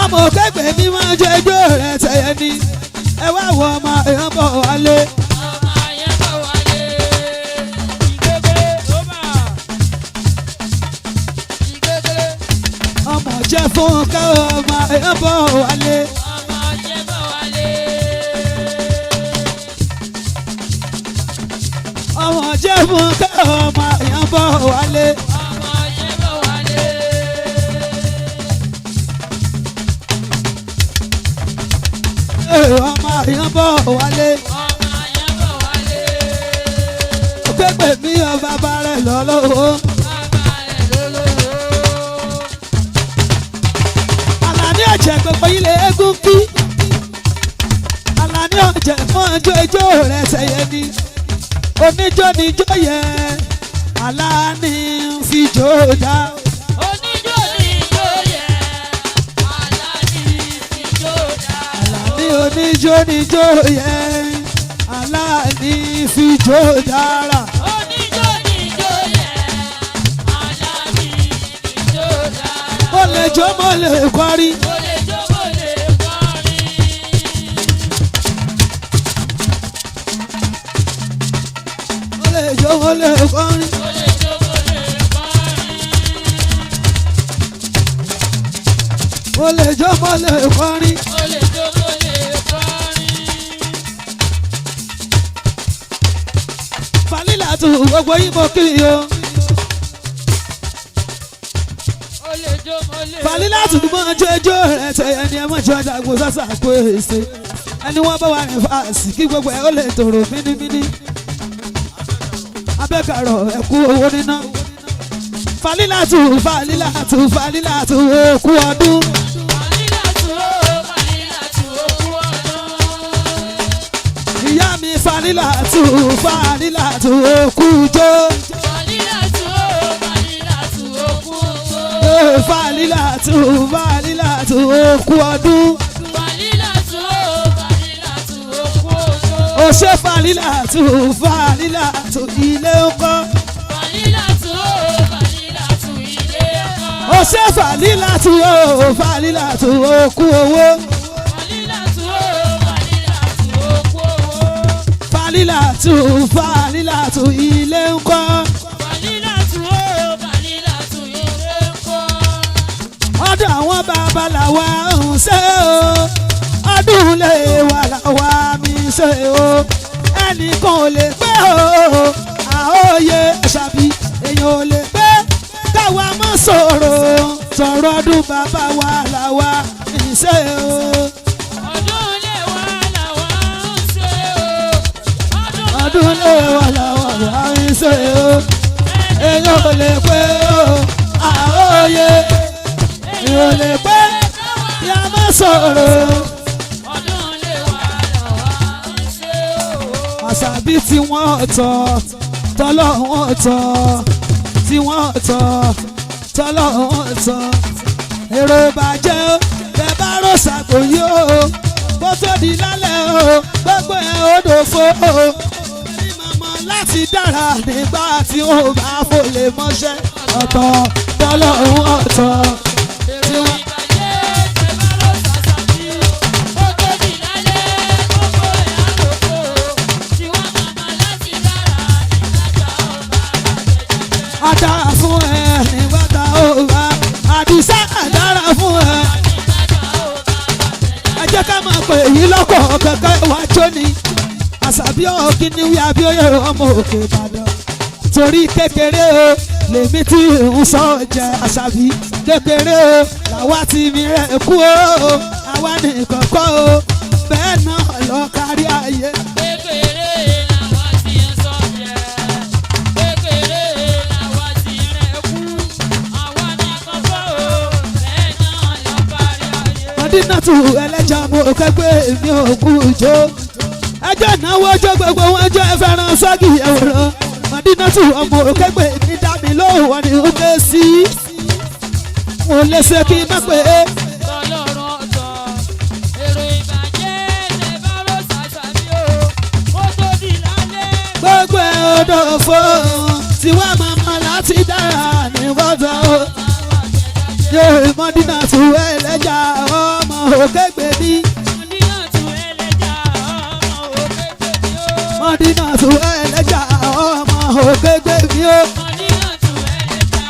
Ọmọ òkègbè mi máa ń jó ijó rẹ̀ tẹ̀yẹ ni. Ẹ wá wo ọmọ èèyàn bọ̀ wálé. Ọmọ jẹ́ fún ká ọmọ èèyàn bọ̀ wálé. Ọmọ jẹ́ fún ká ọmọ èèyàn bọ̀ wálé. Ọmọ èèyàn bọ̀ wálé. Òkègbè mi ò bàbá rẹ̀ lọ́lọ́wọ́. Àlàní ọ̀jẹ̀ gbogbo ilé eégún kí. Àlàní ọ̀jẹ̀ mọ́ ọjọ́ ijó rẹ̀ sẹ́yẹ ni. Oníjó níjó yẹ. Àlàní fi jó dá. Àlàní oníjó níjó yẹ. Àlàní fi jó dára. Mo lè jó mo lè kọrin. Mo lè jó mo lè kọrin. Mo lè jó mo lè kọrin. Falila tu gbogbo yín mo kí o. Falila tu mọ jẹjọ rẹ tẹyẹ ni ẹ mọ jọ dàgbò sásà kó èsè. Ẹni wọ́n bá wà ní fàásì kí gbogbo ẹ ó lè tòrò mínímíní. Abẹ́kàrọ̀ ẹ̀kú owó níná. Falila tu Falila tu Falila tu òkú ọdún. Ìyá mi Falila tu Falila tu òkú jó. Falila tu Falila tu òkú ọdún. Ó ṣe Falila tu Falila tu ilé ńkọ́. Ó ṣe Falila tu ó Falila tu òkú owó. Falila tu Falila tu ilé ńkọ́. Ọdún àwọn bàbá làwa ń ṣe o. Ọdún lè wà làwa mi ṣe o. Ẹnìkan ò lè pé o. Àóyè ṣàbí èèyàn ò lè pé. Káwa mọ̀ sọ̀rọ̀ sọ̀rọ̀ ọdún bàbá wa làwa ń ṣe o. Ọdún lè wà làwa ń ṣe o. Èèyàn ò lè pé o. Àóyè èèyàn ò lè pé. sòrò. Ọdún lè wà lọ́wọ́ ń ṣe o. Àṣàbí tí wọ́n tọ̀ tọ́lọ́ wọn tọ̀ tí wọ́n tọ̀ tọ́lọ́ wọn tọ̀. Èrò ìbàjẹ́ o, bẹ́ẹ̀ bá rò ṣàgbóyè o, bó tó di lálẹ́ o, gbogbo ẹ̀ ó dòfo o. Ní màmá láti dára nígbà tí ó bá fò lè mọ́ṣẹ́ ọ̀tọ̀ tọ́lọ́ wọn tọ̀ tí Èrò wọ́n. ìbàjẹ́ tẹ bá lọ ṣàṣàbí o. Ó tó di lálẹ́ gbogbo ẹ̀ á lòfo. Tiwọn màmá láti dára nígbàgbà ọba àtẹ̀jẹ́jẹ́. Adára fún ẹ nígbà tá ó bá Àdìsá àdára fún ẹ. Nígbàgbà ọba àtẹ̀jẹ́jẹ́. Ẹ jẹ́ ká máa pè yí lọ́kọ̀ kẹ̀kẹ́ wá jóni. Àṣàbí ọ̀kíní wí Abíóyè ọmọ òkè Ìbàdàn. Torí kékeré o lèmi tí ń sọ jẹ Àṣàbí kékeré o làwa ti mi rẹ̀ kú o àwa nìkan kọ́ o bẹ́ẹ̀ náà lọ kárí ayé. Kékeré làwa ti ń sọ jẹ, kékeré làwa ti rẹ̀ kú, àwa nìkan kọ́ o, bẹ́ẹ̀ náà lọ kárí ayé. Mọ̀dínàtù ẹlẹ́jà mo kẹ́gbẹ́ mi ò kú jó. Ẹjọ́ ìnáwó ọjọ́ gbogbo wọn jẹ́ fẹ́ràn sọ́ọ̀gì ẹ̀wòrán. Mọ̀dínàtù ọmọ kẹ́gbẹ́ mi dá mi lóhùn wọn ni ó ké sí. Mo lè ṣe kí n má pè é. Tọlọ́run ọ̀tọ̀, èrò ìbàjẹ́ lè bá rò ṣàṣàbí o, kó tó di lálẹ́. Gbogbo ẹ̀ odò fún tiwa màmá láti dára ní wọ́tọ̀ o. Yé Mọ̀dínàtù ẹlẹ́jà ọmọ kẹ́gbẹ́ mi. Mọ̀dínàtù ẹlẹ́jà ọmọ òkèké mi o. Mọ̀dínàtù ẹlẹ́jà ọmọ kẹ́gbẹ́ mi o. Mọ̀dínàtù ẹlẹ́jà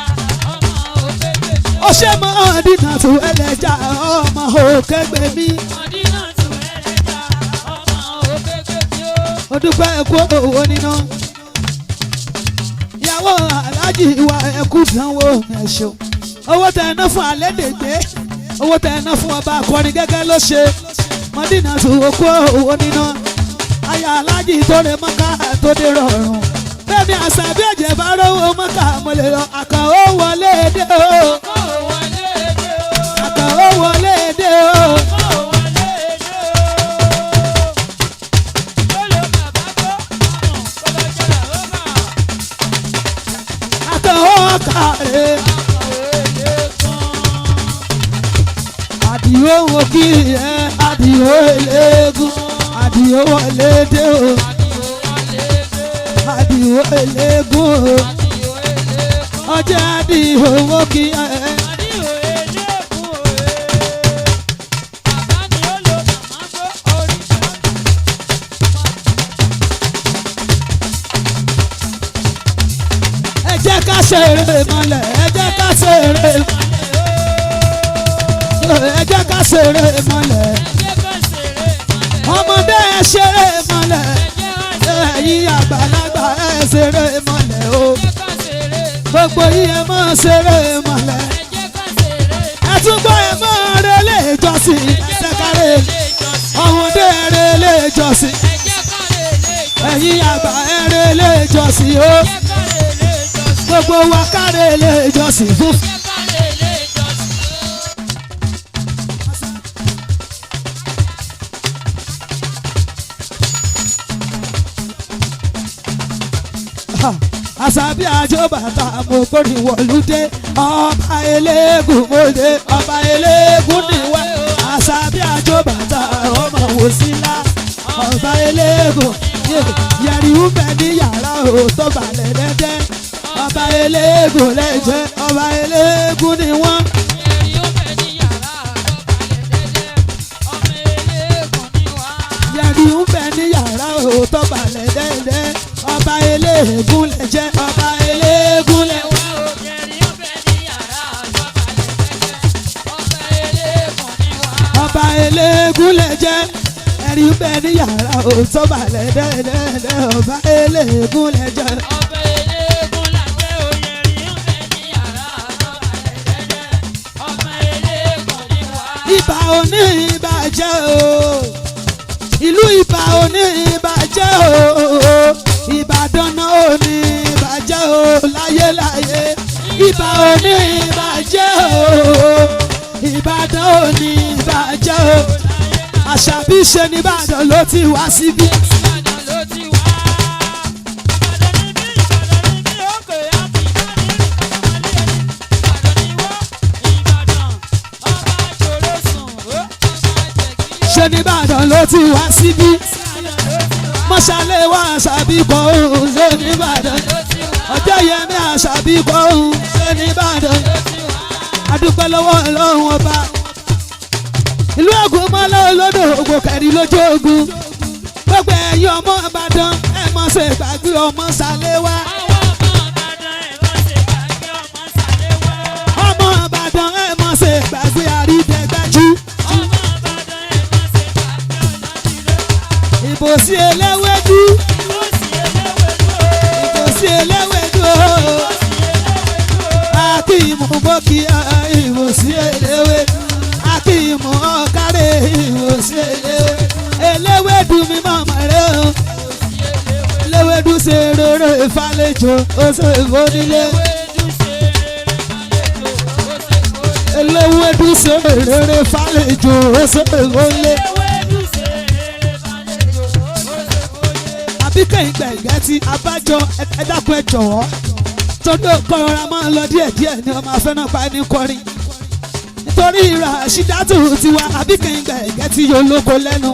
ọmọ òkèké mi o. Ó ṣe Mọ̀dínàtù ẹlẹ́jà ọmọ òkègbè mi. Mọ̀dínàtù ẹlẹ́jà ọmọ òkèké mi o. Ó dúpẹ́ ẹ̀kú owó níná. Ìyàwó aláàjì wa ẹ̀kú dánwò ẹ̀ ṣeun. Owó tẹ ẹ ná fún alẹ́ dègbé. Owó tẹ ẹ ná fún ọba akọrin gẹ́gẹ́ ló ṣe. Mọ̀dínàtù okú owó níná. Aya aláàjì tó lè mọ́ká tó dé rọrùn. Bẹ́ẹ̀ni àṣà bí ẹ̀jẹ̀ bá rówó mọ́ká mo lè lọ àkànó wọlé dé o. Kó wọlé dé o. Àkànó wọlé dé o. Kó wọlé dé o. Ó lo bàbá tó ọmọ kó lọ jẹ́ ọba. Àkànó kàrè. Àdìó wo kí ẹ àdìó eléégún àdìó wọlé dé o àdìó eléégún o ọjọ́ àdìó wo kí ẹ. Ẹ jẹ́ ká ṣeré mọ́lẹ̀ ẹ jẹ́ ká ṣeré ẹ jẹ́ ká ṣeré mọ́lẹ̀ ọmọdé ẹ ṣeré mọ́lẹ̀ ẹ̀yin àgbàlagbà ẹ ṣeré mọ́lẹ̀ o gbogbo yìí ẹ máa ṣeré mọ́lẹ̀ ẹ tún gbọ́ ẹ máa relé ìjọsìn ẹ jẹ́ ká relé ọmọdé ẹ relé ìjọsìn ẹ̀yin àgbà ẹ relé ìjọsìn o gbogbo wa ká relé ìjọsìn fún. Àṣàbí àjọbàtà mo kórè wọ̀lúdé ọba eléégún mòde ọba eléégún níwá àṣàbí àjọbàtà ọmọ wòsílà ọba eléégún yẹ̀rì ń bẹ ní yàrá ò tó balẹ̀ dẹ́dẹ́ ọba eléégún lẹ́jẹ̀ ọba eléégún ni wọ́n. Yẹ̀rì ń bẹ ní yàrá ò tó balẹ̀ dẹ́dẹ́ ọba eléégún lẹ́jẹ̀ ọba eléégún lẹ́wọ́. Ọba eléégún lẹ́jẹ̀ ẹ̀rí ń bẹ ní yàrá ò tó balẹ̀ dẹ́dẹ́ ọba eléégún lẹ́jẹ̀. Ibà òní ìbàjẹ́ o ìlú Ibà òní ìbàjẹ́ o Ìbàdàn náà òní ìbàjẹ́ o láyéláyé Ibà òní ìbàjẹ́ o. Ìbàdàn ò ní ìbàjẹ́ o. Àṣàbí ṣe ní Ìbàdàn ló ti wá síbí. Ìbàdàn ló ti wá. Ìbàdàn ni bí, Ìbàdàn ni bí, òkè àti ìbánirìn kọ́mọlé ẹni. Ìbàdàn ni wá, Ìbàdàn, ọba jòrò sùn, ó ọba jẹ̀kí Ṣe ní Ìbàdàn ló ti wá síbí. Ìbàdàn ló ti wá, Mọ́ṣálẹ́ wá Àṣàbí kọ́ òun ṣe ní Ìbàdàn. ló ti wá, Ọjọ́ Yẹmí Àṣàbí kọ́ òun ṣe ní Ìbàdàn. ló ti wá. Adúpẹ́ lọ́wọ́ Ọlọ́run ọba. Ìlú Ògùn mọ́lá olódò ògbò kẹ̀rí lójú ogun. Gbogbo ẹ̀yin ọmọ Ìbàdàn ẹ mọ̀ ṣe gbàgbé ọmọ Ṣàléwá. Àwọn ọmọ Ìbàdàn ẹ̀ wọ́n ṣe gbàgbé ọmọ Ṣàléwá. Ọmọ Ìbàdàn ẹ mọ̀ ṣe gbàgbé Àrídẹ́gbẹ́jú. Ọmọ Ìbàdàn ẹ̀ wọ́n ṣe gbàgbé Ọ̀nàdìrẹ́. Ìbò sí eléwédú. Ìbò sí eléwédú o. Ìbò sí eléwédú o. Ìbò sí eléwédú o. Akíìmù bókì ìbò sí eléwé. Akíìmù ọ̀kárẹ̀ ìbò sí eléwé. Eléwédú mi mọ̀mọ́ rẹ̀ o. Eléwédú ṣe rere ìfàlejò ó ṣe ìfónílé. Eléwédú ṣe rere fàlejò, ó ṣe fónílé. Eléwédú ṣe rere fàlejò ó ṣe ìfónílé. Eléwédú ṣe rere fàlejò, ó ṣe fónílé. Àbíkẹ́ ìgbẹ̀gbẹ́ ti abájọ ẹ dákun ẹ jọ̀wọ́. Torí òkò rọra máa ń lọ díẹ̀díẹ̀ ni ọmọ afẹ́nà pa ẹni kọrin. Nítorí Ràṣídátù tiwa Àbíkẹ́ ìgbẹ̀gbẹ́ ti yọ lóko lẹ́nu.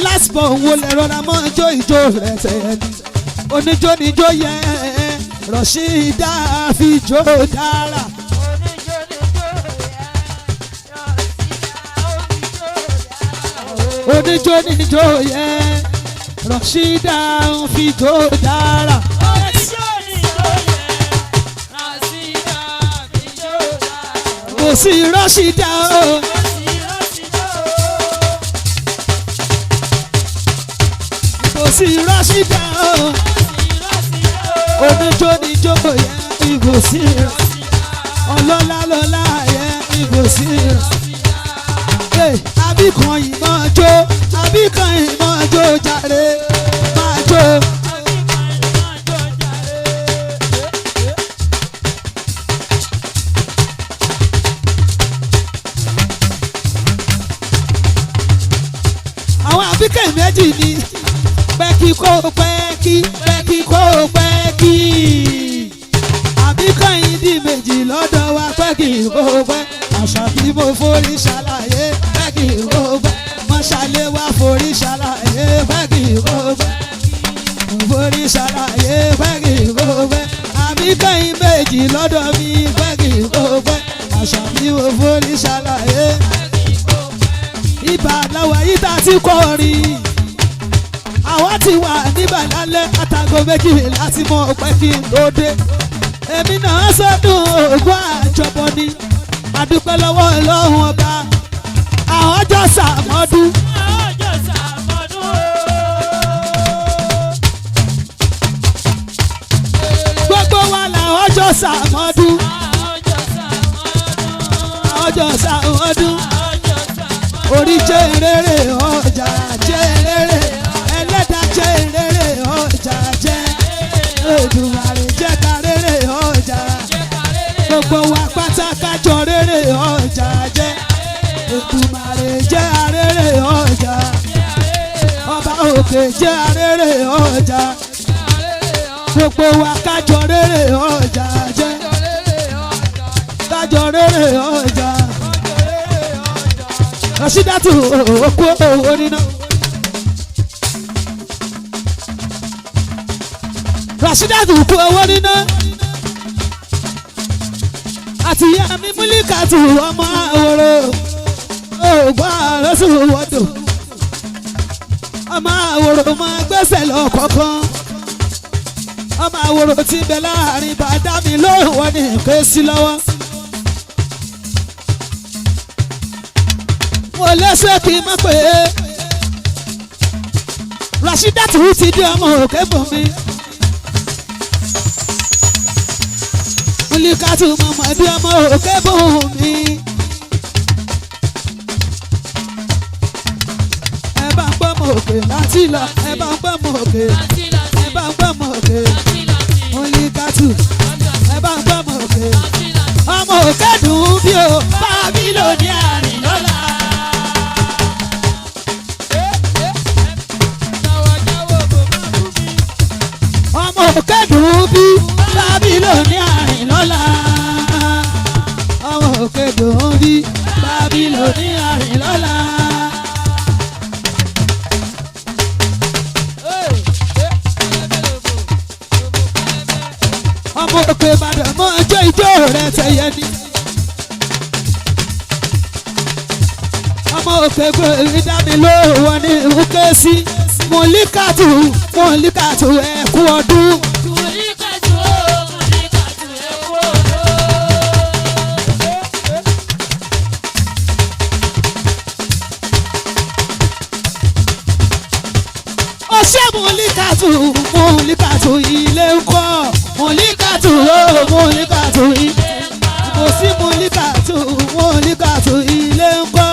Lásìkò òun lè rọra máa ń jó ìjó rẹ̀ tẹ̀yẹ ni. Oníjó níjó yẹ Ràṣídá fi jó dára. Oníjó níjó yẹ, Ràṣídá ó fi jó dára. Oníjó níjó yẹ Ràṣídá fi jó dára. Oníjó níjó yẹ, Ràṣídá fi jó dára. Kò sí Ràṣídá o. Ó sì Ràṣídá o. Kò sí Ràṣídá o. Ó sì Ràṣídá o. Oníjó níjó yẹ ìbò sí ọlọ́lá lọ́lá yẹ ìbò sí. Àbíkan ìmọ̀ jó àbíkan ìmọ̀ jó jàre máa jó. Àwọn àbíkẹ́ méjì ni pẹ́kí kó pẹ́kí pẹ́kí kó pẹ́kí. Àbíkẹ́ yìí di méjì lọ́dọ̀ wa pẹ́kí kó pẹ́. Àṣàbí mo forí ṣàlàyé pẹ́kí kó pẹ́. Mọ́ṣálé wa forí ṣàlàyé pẹ́kí kó pẹ́. Mo forí ṣàlàyé pẹ́kí kó pẹ́. Àbíkẹ́ yìí méjì lọ́dọ̀ mi pẹ́kí kó pẹ́. Àṣàbí mo forí ṣàlàyé. Ibà làwọn yìí tá a ti kọrin àwa ti wà níbà lálẹ́ àtàgò méjì láti mọ ọpẹ́ kí n tó dé èmi náà sọdún ògùn àjọbọ ni àdúpẹ́ lọ́wọ́ Ọlọ́run ọba àwọn ọjọ́ sàmọ́dún Ọjọ́ sàmọ́dún o. gbogbo wa làwọn ọjọ́ sàmọ́dún Ọjọ́ sàmọ́dún. ọjọ́ sàmọ́dún Ọjọ́ sàmọ́dún. orí jẹ́ rere ọjà jẹ́ rere ẹlẹ́dàá jẹ́ rere ọjà jẹ́ Èdùmàrè jẹ́ ká rere ọjà gbogbo wa pátá kájọ rere ọjà jẹ́ Èdùmàrè jẹ́ arére ọjà ọba òkè jẹ́ arére ọjà gbogbo wa kájọ rere ọjà jẹ́ kájọ rere ọjà Ràṣídátù òkú owó níná. Ràṣídátù kú owó níná. Àti ìyá mi Múlíkàtù ọmọ àwòrò ògbọ́n àrọ́sùn wọ́dọ̀. Ọmọ àwòrò máa gbẹ́sẹ̀ lọ kọ̀ọ̀kan. Ọmọ àwòrò ti bẹ láàrin bàdá mi lóhùn wọn ní ìpè sí lọ́wọ́. Mo lẹ́sẹ̀ kí n má pè é. Ràṣídátù ti dé ọmọ òkè fún mi. Múlíkàtù mọ̀mọ́ dé ọmọ òkè fún mi. Ẹ bá ń gbọ́ mọ̀ òkè láti lọ, ẹ bá ń gbọ́ mọ̀ òkè, ẹ bá ń gbọ́ mọ̀ òkè. Múlíkàtù, ẹ bá ń gbọ́ mọ̀ òkè. Ọmọ òkè dùn ún bí o, bá mi lò ní àná. Òkè Ìbàdàn mọ́ ọjọ́ ìjọ rẹ̀ tẹ̀yẹ ni. Ọmọ òkè gbèrè dá mi lóhùn ní òkè sí. Mọ̀líkàtù Mọ̀líkàtù ẹ̀kú ọdún. Mọ̀líkàtù ó, Mọ̀líkàtù ẹ̀kú ọdún. Ọṣẹ́ Mọ̀líkàtù Mọ̀líkàtù ilé ń kọ́. Mọ̀líkàtù ó Mọ̀líkàtù ilé. Kò sí Mọ̀líkàtù Mọ̀líkàtù ilé ń kọ́.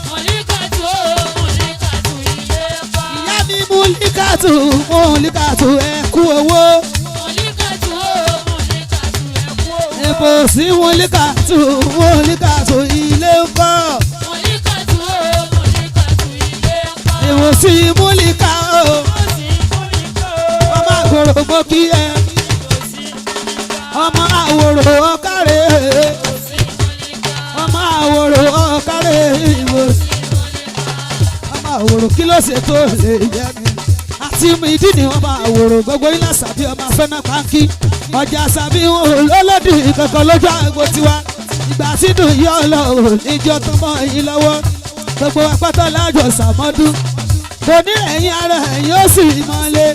Mọ̀líkàtù ó, Mọ̀líkàtù ilé ń kọ́. Ìyá mi Mọ̀líkàtù Mọ̀líkàtù ẹ̀kú owó. Mọ̀líkàtù ó, Mọ̀líkàtù ẹ̀kú owó. Èbò sí Mọ̀líkàtù Mọ̀líkàtù ilé ń kọ́. Mọ̀líkàtù ó, Mọ̀líkàtù ilé ń kọ́. Èbò sí Mọ̀líkà ó. Ó sì Mọ̀líkà ó. Ọmọ àgòrò mo kí ẹ. Ó sì Mọ̀líkà. Ọmọ àwòrò ọ̀kárẹ̀. Ó sì Mọ̀líkà. Ọmọ àwòrò ọ̀kárẹ̀ ìwò. Ọmọ àwòrò kí ló ṣe tó lè yẹ mi. Àti ìdí ni ọmọ àwòrò gbogbo ilé àṣàbí ọmọ afẹ́nà pàǹkì. Ọjà àṣàbí wọn ò lọ́lọ́dì kankan lójú àgbo tiwa. Ìgbà tí dùn yọ lọ ò níjọ́ tó mọ́ yín lọ́wọ́. Gbogbo apátọ́ lájọ sàmọ́dún. Kò ní ẹ̀yìn ara ẹ̀yìn ó sì mọ́lé.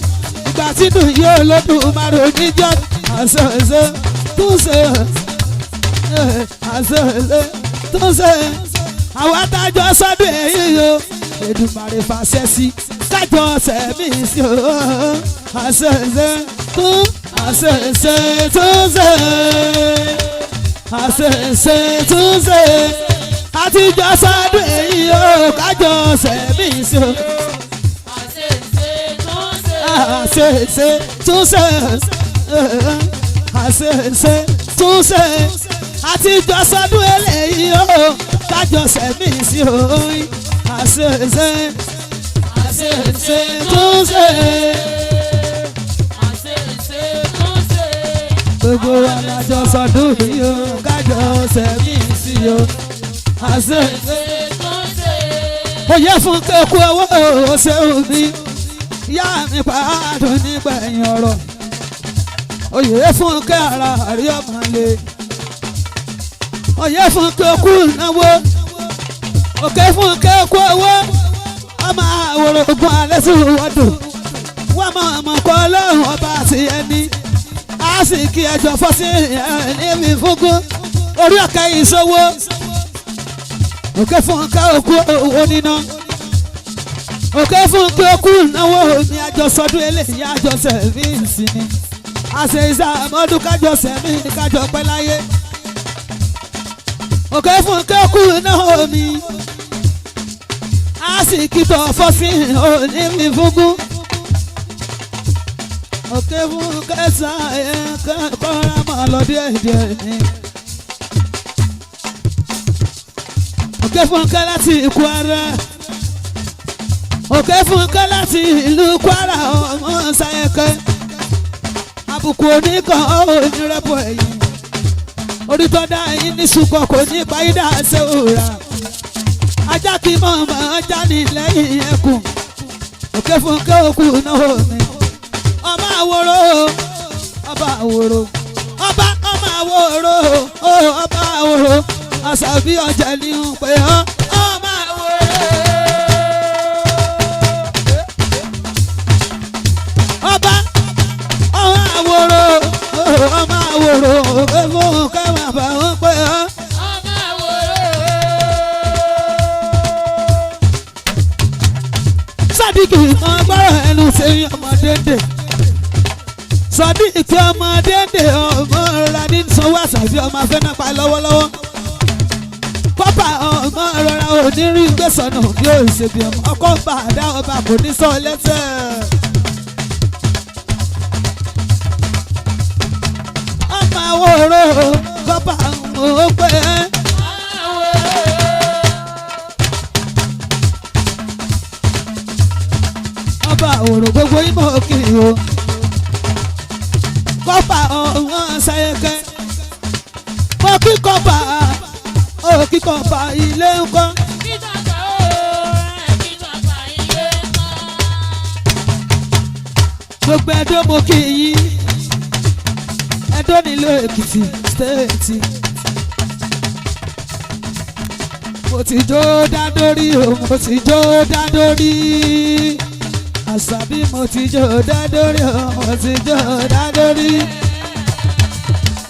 Ìgbà tí dùn yọ lọ́dún márùn-ún níjọ́ àṣọ̀ṣe túnṣe àṣọ̀ṣe túnṣe. Àwọn adájọ́ sọ́dún ẹ̀yìn o. Èdùmàrè fàṣẹ sí kájọ sẹ̀mí sí o. Àṣọ̀ṣe tún àṣọ̀ṣe túnṣe àṣẹṣe túnṣe àtijọ́ sọ́dún èyí o kájọ sẹ̀mí sí o Àṣẹ̀ṣe tún ṣe. àṣẹṣe túnṣe àṣẹṣe túnṣe àtijọ́ sọ́dún eléyìí o kájọ sẹ̀mí sí o àṣẹṣe àṣẹṣe túnṣe Àṣẹ̀ṣe tún ṣe. gbogbo alájọ sọ́dún yìí o kájọ sẹ̀mí sí o àṣẹṣe. Àṣẹ̀ṣe tún ṣe. Oyè fún kéku owó ṣéun mi ìyá mi pàádùn nígbà ẹ̀yìn ọ̀rọ̀. Oyè fún ké ara àrí ọmọ lè. Oyè fún kéku náwó. Òkè fún kéku owó. Ọmọ àwòrán ogun alẹ́ sí wọ́dù. Wọ́n mọ̀ ọmọ kọ́ ọlọ́run ọba àti ẹni. A sì kí ẹjọ́ fọ́ sí ẹni mi fúngún. Orí ọ̀kẹ́ ìṣòwò òkè fún ká òkú owó níná òkè fún kí òkú náwó ní àjọsọdún eléyìí àjọsẹ mí ìsinmi àṣẹ ìsàmọdún kájọsẹ mí ní kájọ pẹ́ láyé òkè fún kí òkú náwó mi a sì kìtọ̀ fọ́sí òní mi fúngún òkè fún kẹsàn-án kọ́ra mọ́ lọ díẹ̀ díẹ̀ ni. Òkè fúnkẹ́ láti Kwara Òkè fúnkẹ́ láti ìlú Kwara ọmọ Sáyẹ̀kẹ́ àbùkù oníkan onírẹ́pọ̀ ẹ̀yìn orí tó dá yín ní sùkọ̀ kò ní pàyídà ṣe òòrà ajá kí mọ̀ọ́mọ́ ajá ní lẹ́yìn ẹkùn Òkè fúnkẹ́ òkú náà mi ọmọ àwòrò ọba àwòrò ọba ọmọ àwòrò ọba àwòrò àṣàbí ọjà ní ń pè ọ́ ọmọ àwòrò. Ọba ọmọ àwòrò ọmọ àwòrò òkè fún kẹ́mà bá ń pè ọ́. Ọmọ àwòrò. Sádìkì kan gbọ́rọ̀ ẹnu sẹ́yìn ọmọdé dè. Sádìkì ọmọdé dè ọmọ rọra ní sanwó àṣàbí ọmọ afẹ́nàpá lọ́wọ́lọ́wọ́. Kọ́pà ọmọ rọra òní rí gbèsònà bí ó ṣe bí ọmọ ọkọ̀ ń bà dá ọba kò ní sọ lẹ́sẹ̀. Ọmọ àwòrán kọ́pà ó pé ọba àwòrán gbogbo ìmọ̀ òkè o. Kọ́pà ọmọ ṣayẹkẹ́. Mo kí kọ́pà ó kí kọ́pà ilé ńkọ́. Gbogbo ẹdó mo kí yín. Adó nílùú Èkìtì stéètì. Mo ti jó dádórí o, mo ti jó dádórí. Àṣàbí mo ti jó dádórí o, mo ti jó dádórí.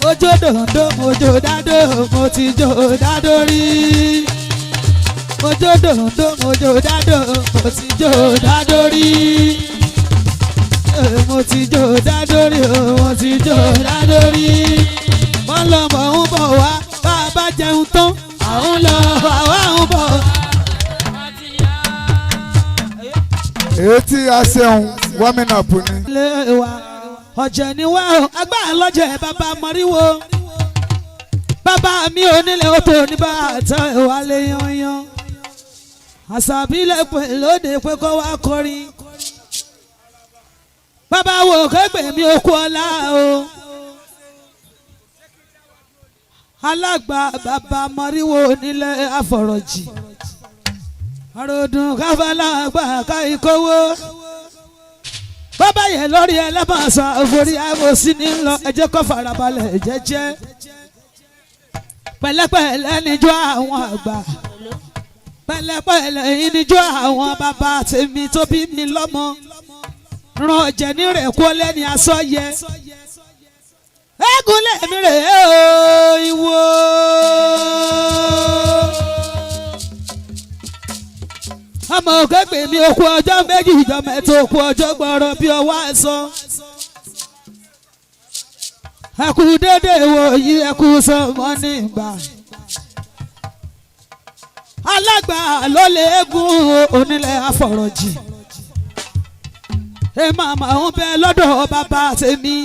Mo jó dòńdó, mo jó dádó, mo ti jó dádórí. Mo jó dòńdó, mo jó dádó, mo ti jó dádórí. Mo ti jó dádórí o, mo ti jó dádórí. Wọ́n lọ mọ̀ ń bọ̀ wá, bá a bá jẹun tán, à ń lọ, àwa ń bọ̀. Èyí tí a ṣeun warming up ni. Lé wa ọ̀jẹ̀ ni wá o, agbára lọ́jẹ̀ bàbá mọ̀ríwó. Bàbá mi ò nílẹ̀ ó tó ní bá àtọ́ ìwálé yanyan. Àṣàbí lè pè lóde pé kó wá kọrin. Bàbá wo kẹ́gbẹ́ mi ò kú ọlá o. Alágbà bàbá mọ̀ríwó nílẹ̀ àfọ̀rọ̀jì. Àròdùn káfálà àgbà ká ìkówó. Bàbá yẹn lórí ẹlẹ́mọ̀sán àforí àmọ̀sí ní lọ, ẹ jẹ́ kó farabalẹ̀ jẹ́jẹ́. Pẹ̀lẹ́pẹ̀lẹ́ níjọ́ àwọn àgbà, pẹ̀lẹ́pẹ̀lẹ́ yìí níjọ́ àwọn bàbá tèmi tó bí mi lọ́mọ. Ràn jẹ́ ní rẹ̀ kó lẹ́ni aṣọ yẹ. Eégún lèmi rè é o ìwò. Ọmọ òkè mi òkú ọjọ́ méjì ìjọ mẹ́ta òkú ọjọ́ gbọ́rọ̀ bí ọwọ́ àìsàn. Ẹkú dédé wo yí ẹkú sọmọ nígbà. Alágbà ló lè gún onílẹ̀ àfọ̀rọ̀jì. Ẹ máa máa ń bẹ lọ́dọ̀ bàbá tèmi.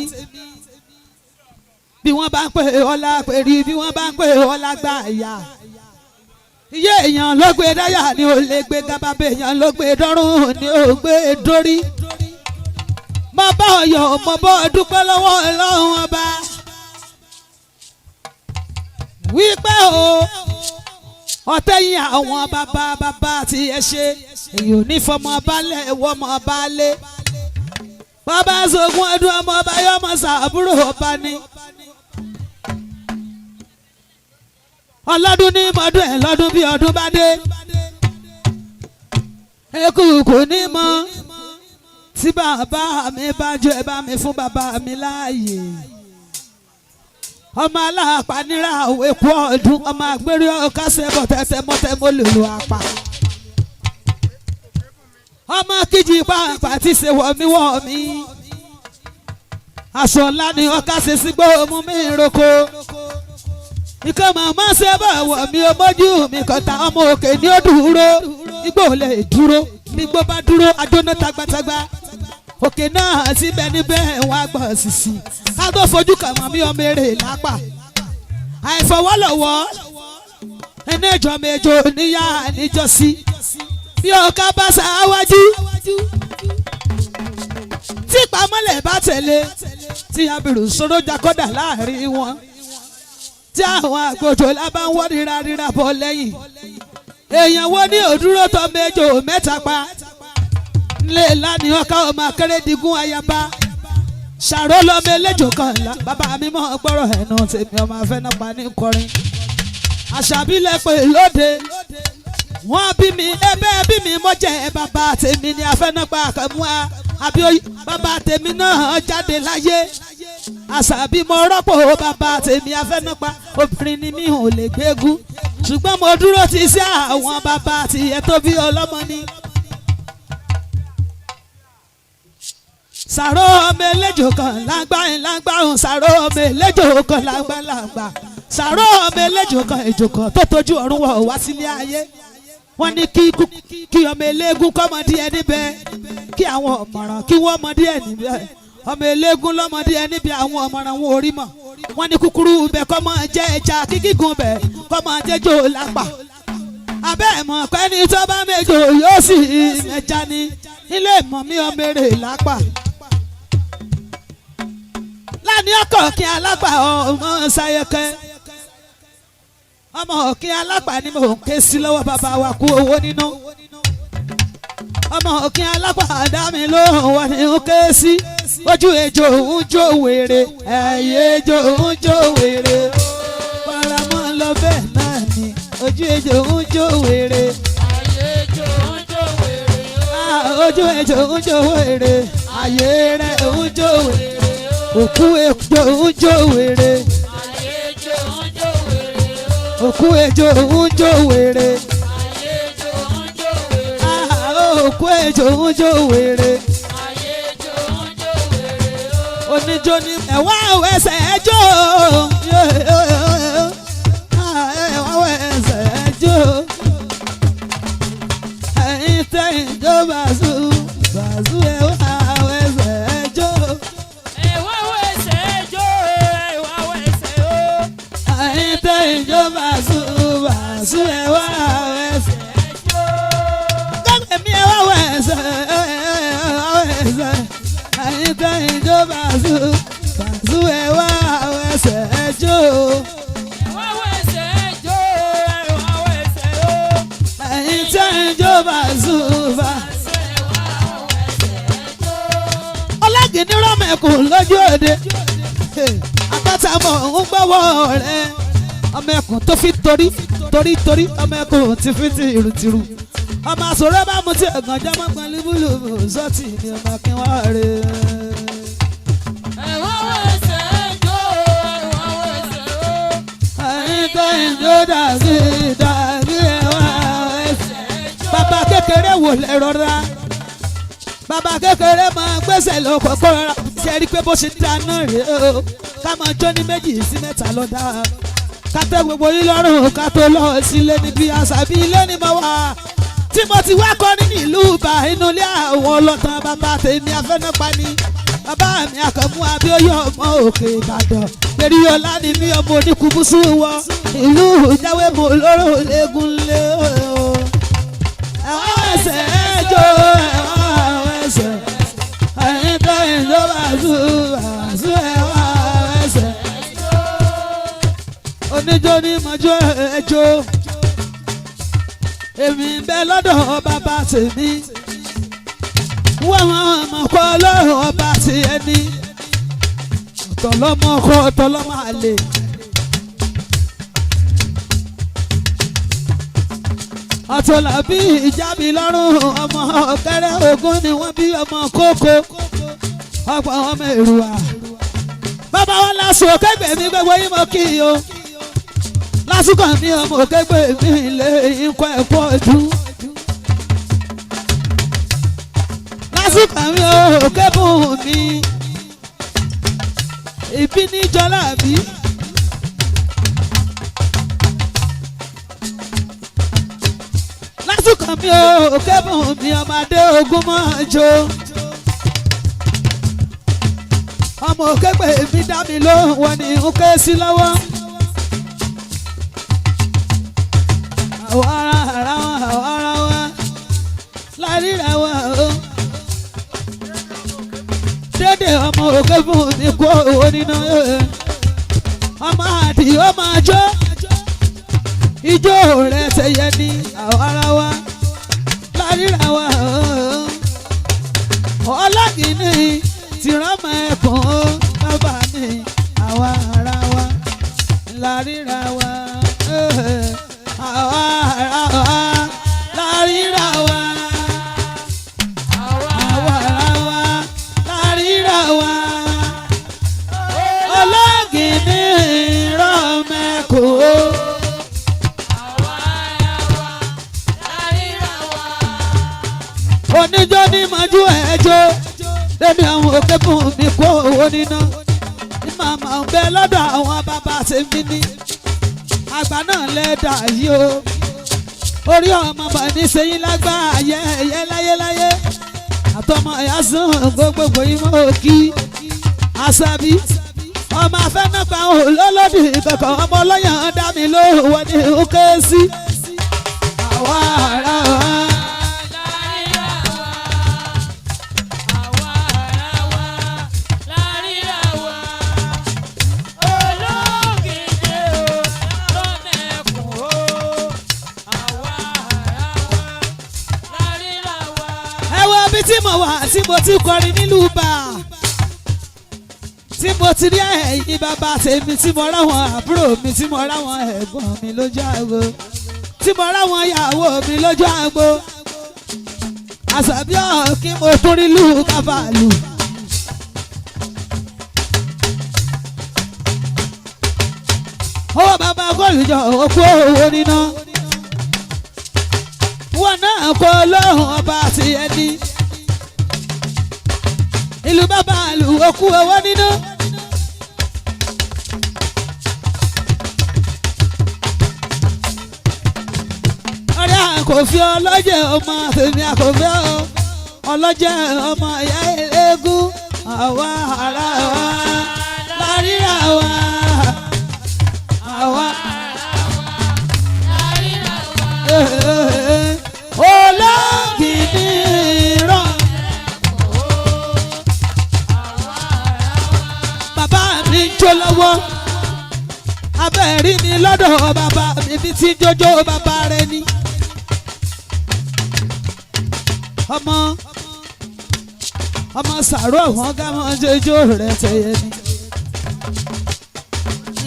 Bí wọ́n bá ń pè ọlá pèrí, bí wọ́n bá ń pè ọlá gbà yà. Iye èèyàn ló gbé dáyà ni ò lè gbé gábàbẹ̀, èèyàn ló gbé dọ́rùn ni ò gbé dórí. Mo bá ọyọ̀, mo bọ́ dúpẹ́ lọ́wọ́ Ọlọ́run ọba. Wípé o ọ̀tẹ̀yìn àwọn bàbá bàbá tí ẹ ṣe, èyí ò ní fọmọ balẹ̀ wọ́mọ balẹ̀. Bàbá sọ̀gùn ọdún ọmọ ọba yọmọ sàbúrò ọba ni. Ọlọ́dún ní mọ́dún ẹ̀ lọ́dún bí ọdún bá dé. Eku kò ní mọ́ tí bàbá mi bá jọ ẹ bá mi fún bàbá mi láàyè. Ọmọ aláàpá nira òwe kú ọdún, ọmọ àgbèrè ọkàṣẹ́ bọ̀ tẹ́tẹ́ mọ́tẹ́ mọ́ lòlù àpá. Ọmọ kejì pàápàá ti ṣe wọ̀mí wọ̀mí. Aṣọ ńlá ni ọkàṣẹ́ sígbó mú mi roko. Ikọ̀ màmá ṣe bá wọ̀ mí o mójú mi kọ̀tà, ọmọ òkè ni ó dúró. Igbó lè dúró, gbígbó bá dúró ajóná tagbátagba. Òkè náà síbẹ̀ níbẹ̀ wọ́n á gbọ́ sísì. Ká tó fojú kàn mọ́ mi ọmọ èrè lápá. Àìfọwọ́lọ̀wọ́ ẹni ìjọ méjò níyà níjọ́sí. Bí ọ̀ká bá ṣáwájú, tí pamọ́lẹ̀ bá tẹ̀lé, tí abirù sọ̀rọ̀ jakọ́dà láàrin wọn, tí àwọn àgbòjò lábá ń wọ́ ríra ríra bọ̀ lẹ́yìn. Èèyàn wo ní òdúró tọ́ méjò mẹ́ta pa? Nílé lánìí ọkọ ọmọ akérèdígún ayaba. Ṣàró lọ́mọ eléjò kan ńlá. Bàbá mi mọ̀ gbọ́rọ̀ ẹnu tèmi ọmọ afẹ́nàpá ní kọrin. Àṣàbí lẹ pé lóde. Wọ́n bí mi ẹbẹ́ bí mi mọ́jẹ́ bàbá tèmi ní afẹ́nàpá àkànmú a. Àbí bàbá tèmi náà jáde láyé. Àṣàbí mo rọ́pò bàbá tèmi afẹ́nàpá. Obìnrin ni mi ò lè gbégún. Ṣùgbọ́n mo dúró ti sí àwọn bàbá tiẹ̀ tó bí ọlọ́mọ ni. Sàró ọmọ eléjò kan lágbá lágbá òun, sàró ọmọ eléjò kan lágbá lágbá. Sàró ọmọ eléjò kan èjò kan tó tójú ọ̀run wọ̀ wá sílé ayé. Wọ́n ní kí ọmọ eléégún kọ́mọ díẹ̀ níbẹ̀, kí àwọn ọ̀mọ̀ràn kí wọ́n mọ díẹ̀ níbẹ̀. Ọmọ eléégún lọ́mọ díẹ̀ níbi àwọn ọ̀mọ̀ràn wọn ò rí mọ̀. Wọ́n ní kúkúrú bẹ̀ kọ́mọ jẹ́ ẹja, kíkígun bẹ̀ kọ́mọ jẹ́jọ́ lápá. Abẹ́ ìmọ̀ pẹ́ni tó bá méjò yóò sì mẹ́ja ní ilé ìmọ̀ mi ọmọ èrè lápá. Lánìí ọkọ̀ kí alápá ọmọ ṣayẹkẹ. Ọmọ kí alápá ni mò ń ké sí lọ́wọ́ bàbá wa kú owó nínú. Ọmọ òkín alápàdá mi lóhùn wà ní ń ké sí. Ojú ejò ń jó wèrè, ẹ̀yìn ejò ń jó wèrè. Faramọ́ lọ bẹ́ẹ̀ náà ni, ojú ejò ń jó wèrè. Ojú ejò ń jó wèrè, ayé rẹ̀ ń jó wèrè. Òkú ejò ń jó wèrè. Òkú ejò ń jó wèrè. Òkú ejò ń jó wèrè. Oníjó ní ẹ̀wá ẹsẹ̀ ẹjọ́. Ẹ̀wá ẹsẹ̀ ẹjọ́. Ẹ̀yin tẹ̀yìn jó bàṣú bàṣú ẹ̀wá ẹsẹ̀ ẹjọ́. Ẹ̀yin tẹ̀yìn jó bàṣú bàṣú ẹ̀wá ẹsẹ̀ mi ẹ wá wẹ̀sẹ̀ ẹ̀wẹ̀sẹ̀ ẹ̀yin tẹ̀yìn jó bàṣú bàṣú ẹ wá wẹ̀sẹ̀ ẹjọ́. Ẹ̀yin tẹ̀yìn jó bàṣú bàṣú. Ọlágìní rọ́mẹ̀kù lójú òde àtàtàmọ̀ ń gbọ́wọ́ rẹ̀ ọmọ ẹkùn tó fi torí torí torí ọmọ ẹkùn ti fi tìrùtìrù ọmọ àsọ̀rọ̀ bá mu tí ẹ̀gàn jẹ́ mọ́ pẹ̀lú búlùbù sọ́ọ̀tì ni ọmọ kí wọ́n rè é. Ẹ̀yin tẹ́yìn tó dàbí dàbí ẹ̀wà ẹ̀sẹ̀. Bàbá kékeré wò lè rọra, bàbá kékeré máa gbèsè lọ kọ́kọ́ rọra ṣe rí pé bó ṣe dáná rèé o, ká máa jó ní méjì sí mẹ́ta lọ dáa, ká tẹ́ gbogbo yín lọ́rùn ká tó lọ sílé níbi àṣàbí ilé ni mo wà tí mo ti wá kọ́ ní ìlú ìbà inú ilé àwọn ọlọ́tàn bàbá tèmi afẹ́nàpá ni bàbá mi àkànmú abíọ́yọ̀ ọmọ òkè ìbàdàn pẹ̀lú ọlá ni mí ọmọ oníkùbùsù wọ ìlú ìjáwé mo lóró lẹ́gùn lé o. Ẹ̀wọ̀n ẹsẹ̀ ẹjọ́ ẹ̀wọ̀n ẹsẹ̀ ẹ̀yìn tó ìjọba àzú àzú ẹ̀wọ̀n ẹsẹ̀ oníjó ní mọ́jọ́ ẹjọ́ èmi ń bẹ lọ́dọ̀ bàbá tèmi wọ́n mọ̀ kọ́ lọ́rùn ọba ti ẹni ọ̀tọ̀lọ́mọ kọ́ ọ̀tọ̀lọ́mọ àlè. Ọ̀tọ̀làbí ìjábí lọ́rùn ọmọ ọ̀kẹ́rẹ́ ogún ni wọ́n bí ọmọ kókó ọ̀pọ̀ ọmọ èrúwà. Bàbá wa lásùn òkègbè mi gbogbo yín mọ́ kí o lásìkò mi ọmọ òkègbè mi lè ikọ̀ ẹ̀kọ́ ojú. Lásìkò mi òkèbùn mi ìbí níjọlá bí. Lásìkò mi òkèbùn mi ọmọdé ogún mọ́ jo. Ọmọ òkègbè mi dá mi lóhùn wọn ni ń ké sí lọ́wọ́. Àwọn ará ara wọn, àwọn ará wọn láríra wọn o. Dédé ọmọ òkè fún mi kó owó nínú ẹ̀. Ọmọ àdìo máa jó. Ijó rẹ̀ ṣẹyẹ ní àwọn ará wa láríra wọn o. Ọlágìní tìrọ̀mọ̀ ẹ̀kún o bàbá mi àwọn ará wa láríra wa. Àwa ara wa láríra wa. Àwa ara wa láríra wa. Ọlọ́gìní rọ̀mẹ́kọ̀. Oníjó ní mọ́jú ẹjọ́ lẹ́nu àwọn òkè fún mi kó owó níná. Màmá ń bẹ lọ́dọ̀ àwọn bàbá tèmi ní. Àgbà náà lẹ́dà yìí o. Orí ọmọ bà ní sẹ́yìn lágbá ayé ẹ̀yẹ láyéláyé. Àtọmọ ẹ̀yà sùn gbogbogbò ìmọ̀ òkì. Àṣàbí ọmọ afẹ́nàpá òlólódì kankan ọmọ ọlọ́yàn dá mi lóhùn wọn ní òkè sí. Àwa ará wa. tí mo wà tí mo ti kọrin nílùú bá tí mo ti rí ẹ̀yin bàbá tèmi tí mo ráwọn àbúrò mi tí mo ráwọn ẹ̀gbọ́n mi lójú àgbo tí mo ráwọn ìyàwó mi lójú àgbo àṣàbí kí mo tún rí lù kábàlù. Owó bàbá kọ́lùjọ òkú owó níná wọn náà kọ́ lọ́hùn ọba àti ẹni ìlú bàbá ìlú òkú owó níná. Ọ̀rẹ́ àkòfí ọlọ́jẹ̀ ọmọ tèmi àkòfí ọlọ́jẹ̀ ọmọ ìyá eléégún àwa ará wa láríra wa àwa. Ológìní ràn. Bàbá mi ń jó lọ́wọ́ abẹ́rí mi lọ́dọ̀ bàbá mi bí tí ń jójó bàbá rẹ ni. Ọmọ ọmọ sàrò àwọn gámọ jójó rẹ tẹyẹ ni.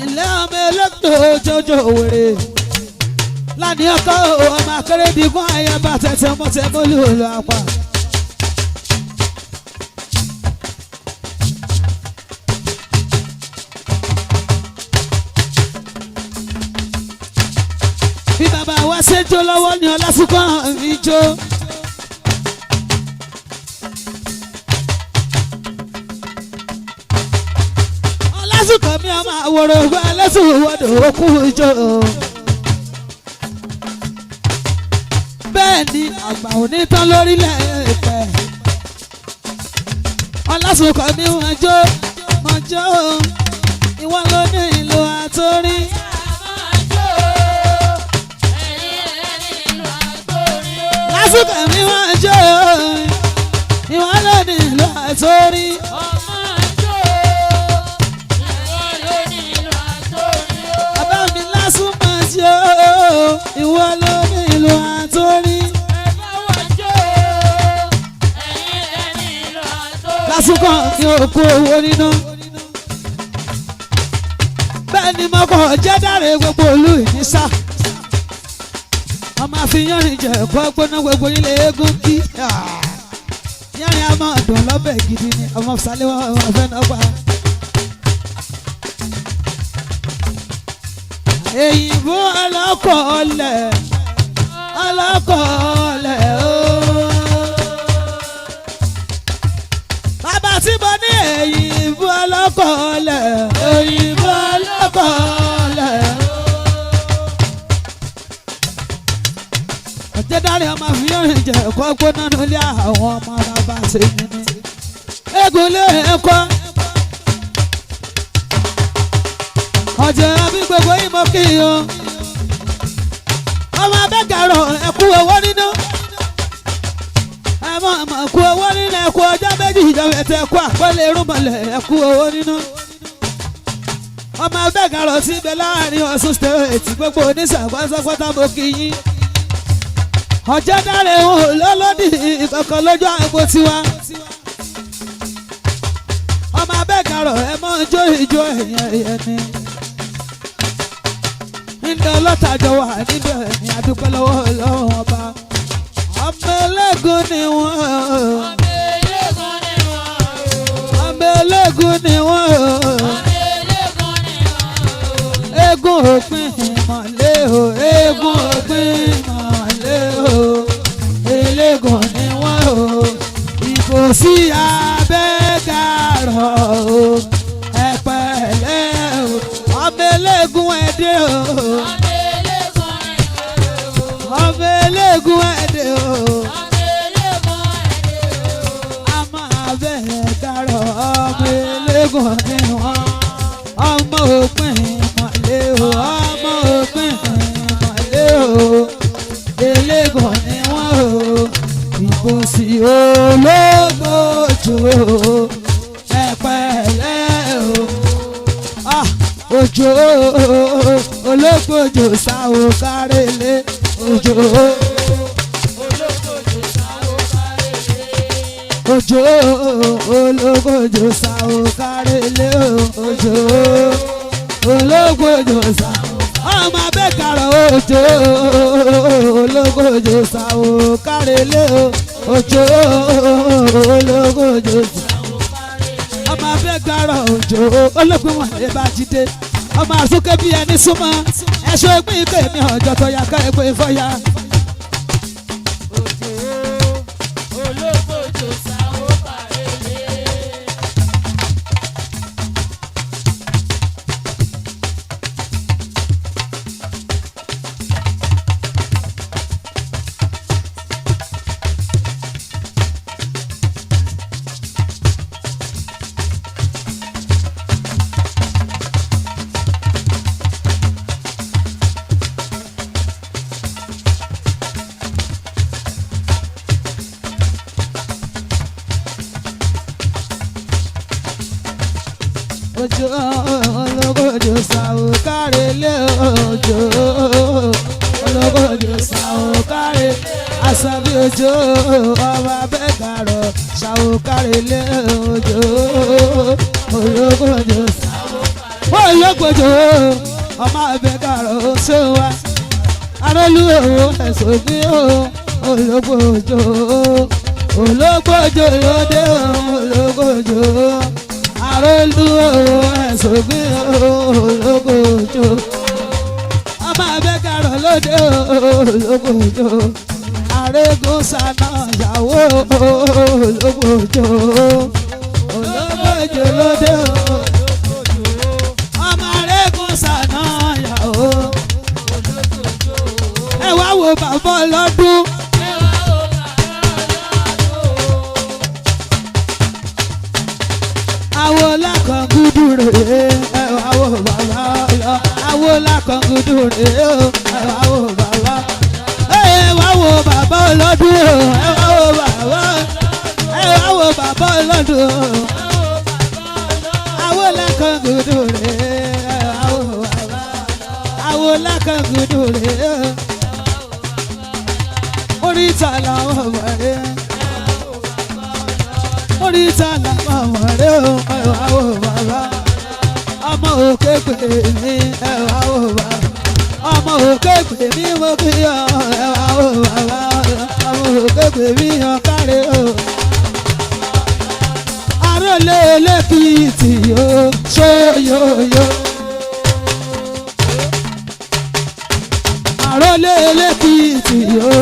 Ilé ọmọ elétò jójó wèrè lánìí ọkọ ọmọ akérèdígún ayaba tẹtẹ mọtẹ mọlú olú apá. Bí bàbá wa ṣe jó lọ́wọ́ ni ọlásùnkàn mi jó. Ọlásùnkàn mi ọmọ àwòrán ògbà ẹlẹ́sùn ìwọ́dọ̀ òkú jó. Bẹ́ẹ̀ ni àgbà ò ní tán lórílẹ̀ èpẹ̀. Ọlásùnkàn mi wọ́n jó wọ́n jó ìwọ́n ló ní ìlú àtórí. Lásìkò mi wọ́n jó ìwọ́n ló ní ìlú àtórí. Bàbá mi lásùnmọ̀ jó ìwọ́n ló ní ìlú àtórí. Lásìkò mi ò kó owó nínú. Bẹ́ẹ̀ ni mo kàn jẹ́ dáre gbogbo ìlú ìnísà. Ọmọ àfihàn ìjẹ ẹ̀kọ́ gbóná gbogbo ilé eégún kí. Yánrin a máa dùn lọ́bẹ̀ gidi ni ọmọ sálẹ̀ wọn ọmọ fẹ́ náà pa. Èyìnbó ọlọ́kọ̀ ọlẹ̀ ọlọ́kọ̀ ọlẹ̀ ooo. Bàbá tí mo ní èyìnbó ọlọ́kọ̀ ọlẹ̀ èyìnbó ọlọ́kọ̀ ọlẹ̀ ooo. Ọ̀jẹ̀ dárí ọmọ àfihàn ìjẹ̀ ẹ̀kọ́ gbóná nílé àwọn ọmọ bàbá tèmi ni. Eégún lé ẹ̀kọ́. Ọ̀jẹ̀ àbí gbogbo ìmọ̀ kí o. Ọmọ abẹ́gàrọ̀ ẹ̀kú owó nínú. Ẹ̀mọ́ ọmọ ẹ̀kú owó nínú ẹ̀kú ọjọ́ méjì ìjọba ẹ̀tẹ̀ ẹ̀kú àpọ́lẹ̀ irúnmọ̀lẹ̀ ẹ̀kú owó nínú. Ọmọ abẹ́gàrọ̀ ti bẹ láàrin Ọ̀ṣun state gbogbo oníṣàgbọ́sọ́pọ́tà mo kí yín. Ọ̀jẹ̀ dáre òun lọ́lọ́dì kankan lójú àgbo tiwa. Ọmọ abẹ́gàrọ̀ ẹ mọ́ jó ìjó ẹ̀yẹ ẹ̀yẹ ni. Ndé ọlọ́tàjọ wà níbẹ̀ ni adúpẹ́ lọ́wọ́ Ọlọ́run ọba. Ọmọ ẹlẹ́gùn ni wọ́n. Ọmọ ẹlẹ́gùn ni wọ́n. Eégún òpin ìmọ̀lé o, eégún òpin ìmọ̀lé o, elégùn ni wọ́n o, ìbò sí abẹ́gàrọ̀ o, ẹ pẹ̀lẹ́ o, ọmọ eléégún ẹ̀dẹ́ o, ọmọ eléégún ẹ̀dẹ́ o, a máa bẹ̀rẹ̀ ọmọ eléégún ni wọ́n, ọmọ òpin ìmọ̀lé o, ọmọ òpin ìmọ̀lé o, elégún ni wọ́n o, ìbò sí ológbòjò ẹ pẹ̀lẹ́ o. Ah, òjò ológbòjò sáwò kárẹ́lé òjò. Òjò ológbòjò sàó kárẹ́lé òjò ológbòjò sàó ọmọ abẹ́kàrọ̀ òjò ológbòjò sàó kárẹ́lé òjò ológbòjò sàó ọmọ abẹ́kàrọ̀ òjò ológun wọn lè bá jíde ọmọ àsúnkẹ́ bí ẹni súnmọ́ ẹ̀ṣọ́ ìpín ìpè mi ọjọ́ tó yá ká ẹ̀pẹ́ fọ́yà. Òjò ológbòjò sáwó kárẹ́lé. Òjò ológbòjò sàó kárẹ́lé òjò ológbòjò sàó kárẹ́ àṣàbí òjò ọmọ abẹ́gàrọ̀ sàó kárẹ́lé òjò ológbòjò sàó ológbòjò ọmọ abẹ́gàrọ̀ ṣé wa arólú òwò ẹ̀sùn ní ológbòjò ológbòjò lóde ológbòjò arólú òwò ẹ̀sùn ní ológbòjò ọmọ abẹ́kàrọ̀ lóde ológbòjò arégún sànà ìyàwó ológbòjò ológbòjò lóde ọmọ arégún sànà ìyàwó ẹ wá wo bàbá ọlọ́dún. Ẹ wá wo bàbá ọlọ́dún. Àwo lákàngúdù rèé ẹ wá wo bàbá ọlọ́. Àwo lákàngúdù rèé o ẹ wá wo bàbá. Ẹ wá wo bàbá ọlọ́dún o ẹ wá wo bàbá. Ẹ wá wo bàbá ọlọ́dún o. Àwo lákàngúdù rèé ẹ wá wo bàbá. Àwo lákàngúdù rèé o. Oríta làwọn ọmọ rẹ̀ oríta làwọn ọmọ rẹ̀ o ẹ wá wo bàbá. Ọmọ òkè pè mí ẹ wá wo bàbá. Ọmọ òkè pè mí mo kí ọ ẹ wá wo bàbá. Ọmọ òkè pè mí ọ̀kárẹ̀ o. Àròlé lẹ́kìtì o ṣé yóyó. Àròlé lẹ́kìtì o.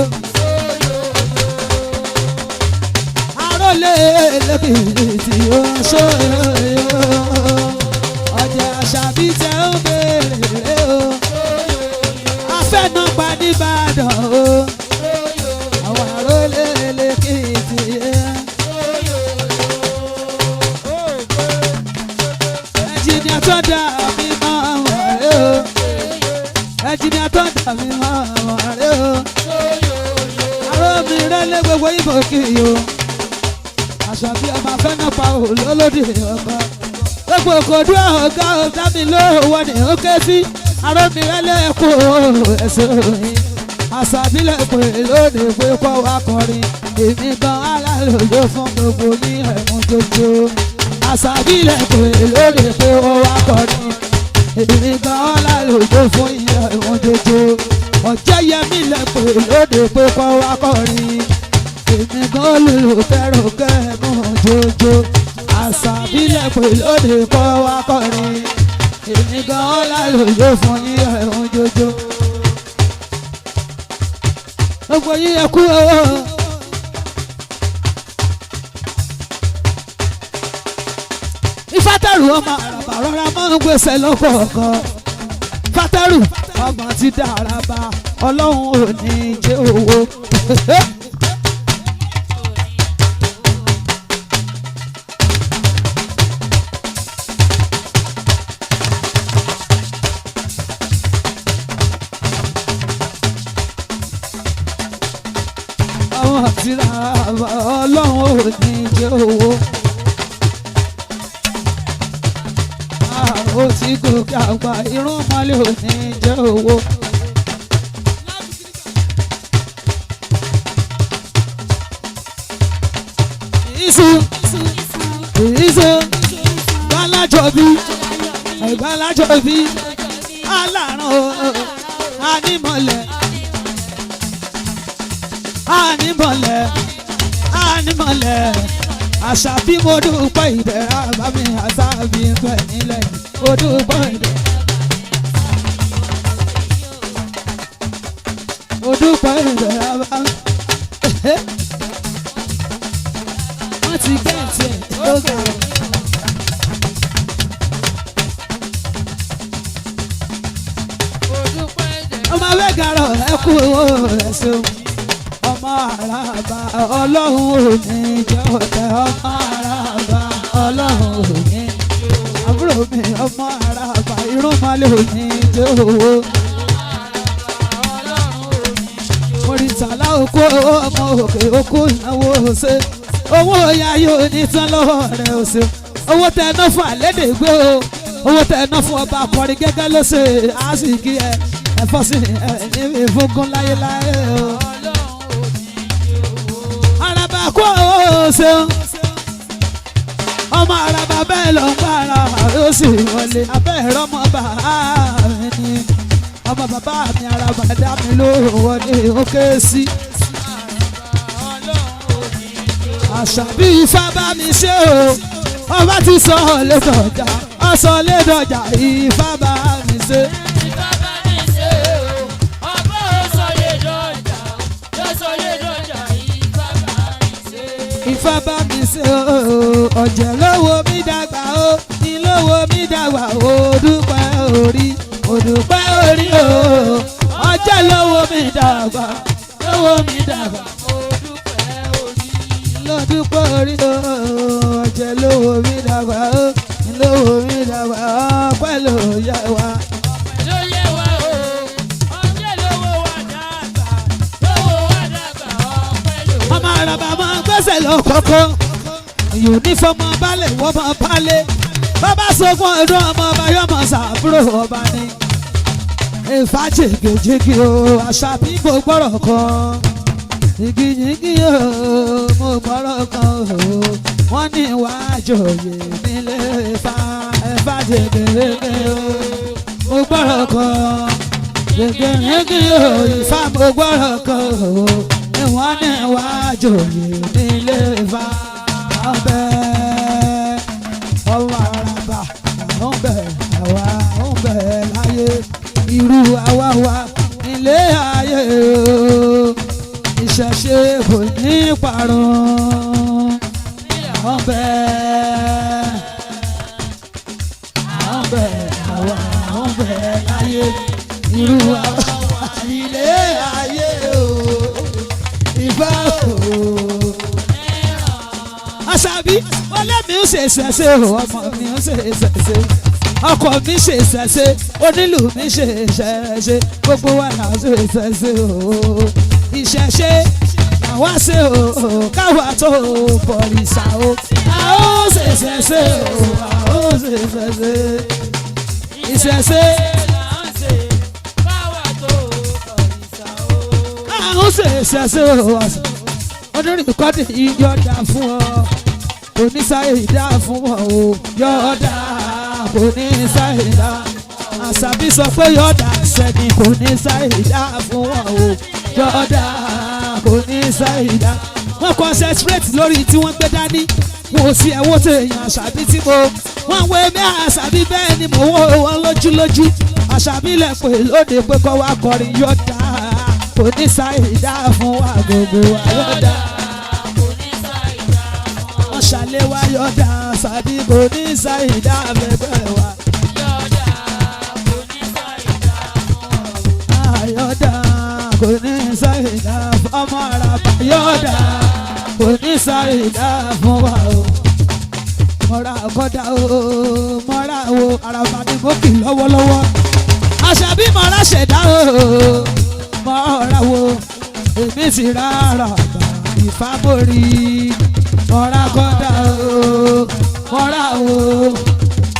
Àròlé lẹ́kìtì o ṣé yóyó. Ọjà àṣàbí tẹ ń béèrè o. Afẹ́nàpá nìbàdàn o. Àwọn àròlé lẹ́kìtì o. Ẹnjìnìà tó dà mí mọ́ ọ̀rẹ́ o. Ẹnjìnìà tó dà mí mọ́ ọ̀rẹ́ o. Aró mi rẹ́lé gbogbo ìbò kì í o. Àṣàbí ọmọ afẹ́nàpá ò lólódì ọba. Gbogbo òkòdú ọ̀gá ọ̀gá mi lówó ni ó ké sí. Aró mi rẹ́lé kú ẹ̀sùn yìí. Àṣàbí lè pè lónìí pé kọ́ wa kọrin. Èmi gan alálòyò fún gbogbo ní ẹ̀mú jojo. Àṣàbí lè pè lónìí pé ó wá kọrin. Èmi gan alálòyò fún ẹ̀mú jojo. Ọ̀jẹ̀yẹmí lè pè lónìí pé kọ́ wa kọrin. Èmi gan olùfẹ́ràn kẹ́mú jojo. Àṣàbí lè pè lónìí kọ́ wa kọrin. Èmi gan alálòyò fún ẹ̀mú jojo. Gbogbo yín ẹ kú o. Ifátẹ́rù ọmọ àràbà rọra máa ń gbèsè lọ́kọ̀ọ̀kan. Fátẹ́rù ọmọ ti dàràbà ọlọ́run ò ní jẹ́ owó. Ọmọ ti dàràbà ọlọ́run ò ní jẹ́ owó. Ó ti gòkè àgbà irun mọ́lẹ̀ ò ní jẹ́ owó. Isu isu gbalajobi gbalajobi alárùn o anímọ̀lẹ̀ anímọ̀lẹ̀ anímọ̀lẹ̀ àṣàbí mo dúpẹ́ ìdẹ̀ra bá mi àṣàbí ń bẹ nílẹ̀ mo dúpẹ́ ìdẹ̀ra. Mo dúpẹ́ ìdẹ̀ra bá mi. Wọ́n ti gẹ̀ẹ́tì ẹ̀ ó ga ọ́. Ọmọ awẹ́gàrọ̀ ẹ kú owó ẹ ṣeun. Ọmọ àràbà ọlọ́run ò ní jẹ́ ọ̀tẹ̀. Ọmọ àràbà ọlọ́run ò ní. Àbúrò mi ọmọ àràbà irúnmọ́lẹ̀ ò ní jẹ́ owó. Mọ̀rìtàlá òkú ọmọ òkè òkú ìnáwó ṣe. Owó ìyá yóò ní tán lọ́wọ́ rẹ̀ ò ṣe. Owó tẹ ná fún àlédègbé o. Owó tẹ ná fún ọba akọrin gẹ́gẹ́ ló ṣe. Àásìkí ẹ ẹ̀fọ́ sí ẹ níbi ìfúngún láyéláyé o. Àràbà kú owó ṣeun. Ọmọ àràbà bẹ́ẹ̀ ló ń bá ara ó sì wọlé. Abẹ́ ẹ̀rọ ọmọ bàá mi ni. Ọmọ bàbá mi àràbà dá mi lóhùn wọlé ó ké sí. Àṣàbí ifá bá mi ṣe o. Ọba ti sọ lédọ̀jà, ọsọ lédọ̀jà ifá bá mi ṣe. Ifá bá mi ṣe o, ọba ò sọ lé dọ̀jà, yóò sọ lé dọ̀jà, Ifá bá mi ṣe. Ifá bá mi ṣe o, ọ̀jẹ̀ lówó mi dàgbà o, ní lówó mi dàgbà o, dúpẹ́ orí, o dúpẹ́ orí o. Ọ̀jẹ̀ lówó mi dàgbà, lówó mi dàgbà. Mo dúpẹ́ orí. Ló dúpẹ́ orí o, ọ̀jẹ̀ lówó mi dàgbà o, ní lówó mi dàgbà ọpẹ́ ló yẹ wá. Ló yẹ wá o, ọjọ́ lówó wa dàgbà, lówó wa dàgbà, ọpẹ́ ló. Ọmọ àràbà máa gbẹ́sẹ̀ lọ kọ́kọ́ yóò ní fọmọ balẹ̀ wọ́n máa balẹ̀ bàbá sọgbọ́n ọdún ọmọ ọba yọmọ sàbúrò ọba ni. Ifá jìgìjìgì o àṣàbí mo gbọ́rọ̀ kan jìgìjìgì o mo gbọ́rọ̀ kan o wọ́n ní wàá jòyè nílé Ifá. Ifá jìgìjìgì o mo gbọ́rọ̀ kan jìgìjìgì o Ifá mo gbọ́rọ̀ kan o wọ́n ní wàá jòyè nílé Ifá. Ọbẹ̀ ọmọ àràbà àwọn bẹ̀ àwa ń bẹ̀ láyé irú àwa wa nílé ayé o ìṣẹ̀ṣe kò ní parun. Àwọn bẹ̀ àwọn bẹ̀ àwa ń bẹ̀ láyé irú àwa wa nílé ayé o Ifá o. Àṣàbí ọlẹ́mi ń ṣe ìṣẹ̀ṣe o ọmọ mi ń ṣe ìṣẹ̀ṣe ọkọ mi ṣe ìṣẹ̀ṣe onílù mi ṣe ìṣẹ̀ṣe gbogbo wa là ń ṣe ìṣẹ̀ṣe o ìṣẹ̀ṣe làwa ṣe o káwa tó bọ̀rìṣà o a ó ṣe ìṣẹ̀ṣe o a ó ṣe ìṣẹ̀ṣe ìṣẹ̀ṣe Là ń ṣe káwa tó bọ̀rìṣà o. a ó ṣe ìṣẹ̀ṣe o onírìnkọ́dì yọ̀ọ̀dà fún ọ kò ní sáyé dá fún ọ o yọ̀ọ̀dà kò ní sáyé dá àṣàbí sọ pé yọ̀ọ̀dà sẹ́ni kò ní sáyé dá fún ọ o yọ̀ọ̀dà kò ní sáyé dá. Wọ́n concentrate lórí tí wọ́n gbé dání wọn ò sí ẹ̀wọ́ tó èèyàn àṣàbí tí mo wọ́n wé mi àṣàbí bẹ́ẹ̀ ni mò ń wò wọ́n lójúlójú àṣàbí lẹ̀ pé lóde pé kọ́ wa kọrin yọ̀ọ̀dà kò ní sáyé dá fún wa gbogbo wa yọ̀ọ̀dà Kò ní ṣàìdá fún ọ. wọ́n ṣàlẹ̀ wá yọ̀dà sàbí kò ní ṣàìdá fẹ́fẹ́ wa. Yọ̀dà kò ní ṣàìdá fún ọ. Yọ̀dà kò ní ṣàìdá ọmọ àràbà yọ̀dà kò ní ṣàìdá fún wa o. Mọ̀ra kọ́dà o mọ̀ra o àràbà ni mo kì lọ́wọ́lọ́wọ́. Àṣàbí mọ̀ra ṣẹ̀dá o mọ̀ra wo èmi ti rà àràbà ìfáborí. Mọ̀ra kọ́dà o mọ̀ra o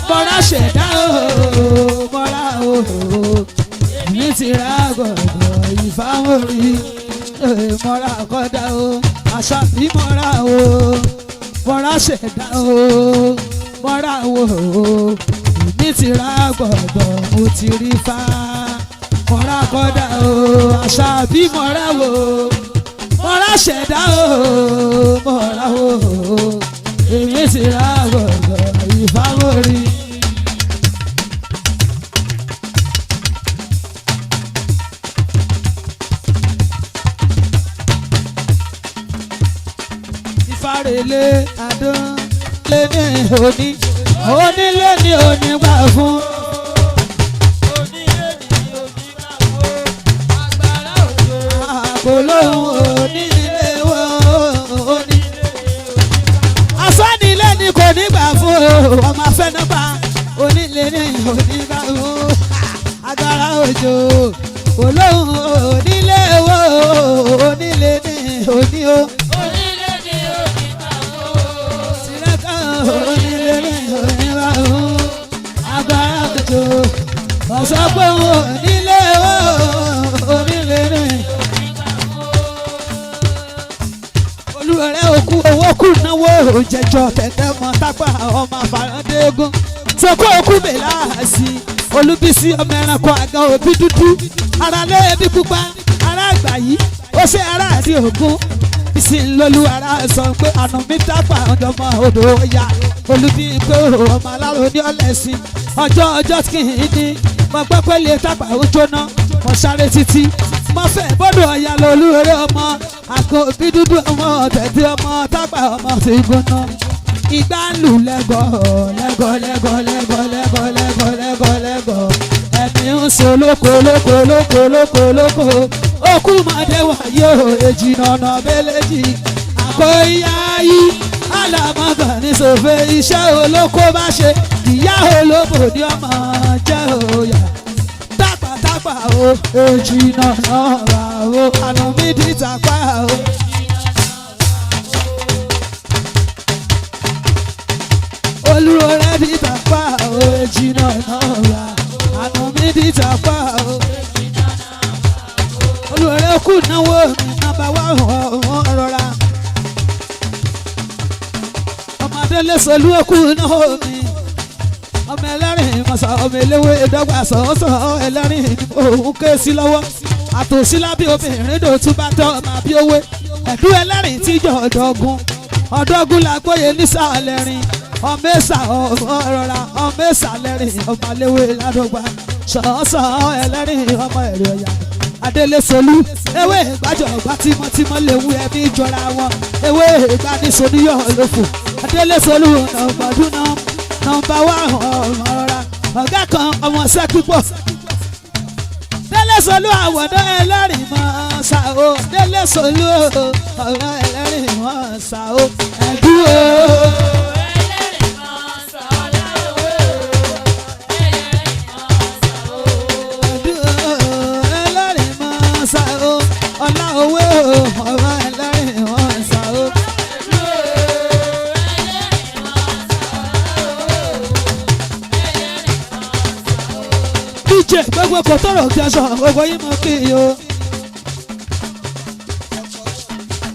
mọ̀ra ṣẹ̀dá o mọ̀ra o èmi ti rà gọ̀gọ̀ ìfáborí. Mọ̀ra kọ́dà o àṣàbí mọ̀ra o Mọ́ra ṣẹ̀dá o, mọ́ra wo o, èmi ti ra gbọ̀gbọ̀, mo ti rí fa. Mọ́ra kọ́dà o, àṣà bí mọ́ra wo, mọ́ra ṣẹ̀dá o, mọ́ra wo o, èmi ti ra gbọ̀gbọ̀, ìfáwọ́rí. Ìfárelé adán lé ní òní, onílé ní òní gbà fún. Onílé ni onígbà wo, agbára òjò. Kò lóhùn onílé wo òní. Asánilé ni kò ní gbà fún o, ọmọ afẹ́nàgbà onílé ní òní gbà fún. Agbára òjò kò lóhùn onílé wo onílé ní òní o. Onílé ni onígbà wo. Tìrẹ́kà onílé ní òní gbà fún. Agbára òjò ọ̀sọ́ pé onílé wo onílé ní. Olúwarẹ̀ òkú owó kù náwó jẹjọ tẹ̀tẹ̀ mọ́ tápà ọmọ àfàràndégún sọkó òkú bèlà sí olúbísí ọmọ ẹranko àgàn òbí dúdú ara lé ẹbí pupa ara àgbà yìí ó ṣe ara àti ògún bísí ńlọlú ara sọ pé àná mi tápà ọ̀dọ́mọ odò ọ̀yà olúbí pé ọmọ aláró ní ọ̀lẹ́sìn ọjọ́ ọjọ́ kì í ní mo gbọ́ pé lè tápà ó jóná mo sáré títí mo fẹ́ bọ́dọ̀ ọ̀yà lolúwerẹ́ ọmọ àgọ́ òbí dúdú ọmọ tẹ̀tẹ̀ ọmọ tápà ọmọ ti gbóná ìgbà ń lù lẹ́gọ̀ lẹ́gọ̀ lẹ́gọ̀ lẹ́gọ̀ lẹ́gọ̀ lẹ́gọ̀ lẹ́gọ̀ lẹ́gọ̀ ẹ̀mí ń so lóko lóko lóko lóko lóko òkú mọ̀dé wáyé o èjì nànà bẹ́lẹ́jì àkọ́ ìyá yìí alàmọ́gàn ní sòfè iṣẹ́ olóko bá ṣe ìyá olóbò ní ọmọ jẹ́ òòyà tápàtápà o èjì nànà wà o àná mi di tàpá o. Olúrọ̀rẹ́ di tàpá o èjì nànà wà àná mi di tàpá o. Olúrọ̀rẹ́ kù náwó mi nàbà wà ọ̀hún rọra. Ọmọdé lẹ́sọ̀ olúwẹ̀kù náwó mi ọmọ ẹlẹ́rìn mọ̀sá ọmọ eléwé dọ́gba sọ̀ọ́sọ̀ ẹlẹ́rìn òun ké sí lọ́wọ́ àtòsí lábí obìnrin dòtún bá tọ́ ọmọ àbí owó ẹ̀dú ẹlẹ́rìn tíjọ ọ̀dọ́gun ọ̀dọ́gun làgbóye nísàlẹ̀rìn ọmọ ẹ̀sà ọmọ rọra ọmọ ẹ̀sà lẹ́rìn ọmọ eléwé ládọ́gba sọ̀ọ́sọ̀ ẹlẹ́rìn ọmọ ẹ̀rọ ọ̀yà adélésolú ewé ìgbàjọ ọgbà tímọ́tímọ́ léwu ẹbí jọra wọn ewé ìgbanisọníyọ̀ lófò adélésolú ọ̀nàmọ̀dún náà nọ́mbà wá ọmọ rọra ọ̀gá kan ọmọ ṣẹ́ púpọ̀ délẹ́sọ̀lú àwọ̀dọ́ ẹlẹ́rìí mọ́ ṣá o délẹ́sọ̀lú ọ̀rọ̀ ẹlẹ́rìí mọ́ ṣá o ẹ̀dú o. Ẹlẹ́rìí máa ń sọ láwé o. Ẹlẹ́rìí máa ń sọ o. Ẹ̀dú o ẹlẹ́rìí mọ́ ṣá o ọlá owó o ọ̀rọ̀ ẹlẹ́rìí mọ́ ṣá o. DJ gbogbo kò tọrọ kí aṣọ gbogbo yín mọ kí o.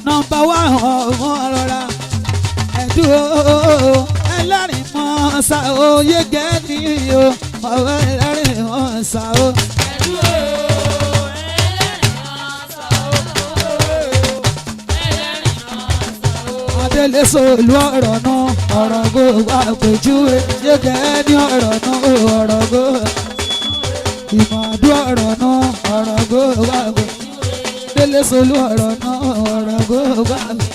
Nọ́mbà wá ọmọ rọra ẹ̀dúró ẹlẹ́rìí mọ́ ṣá o yége ní o ọ̀rọ̀ ẹlẹ́rìí mọ́ ṣá o. Adélé sọ̀lú ọ̀rọ̀ náà ọ̀rọ̀ gbogbo àpèjúwe yége ní ọ̀rọ̀ náà ọ̀rọ̀ gbogbo ìmọ̀ọ́dú ọ̀rọ̀ náà ọ̀rọ̀ gbogbo àgbẹ̀ délé solú ọ̀rọ̀ náà ọ̀rọ̀ gbogbo àgbẹ̀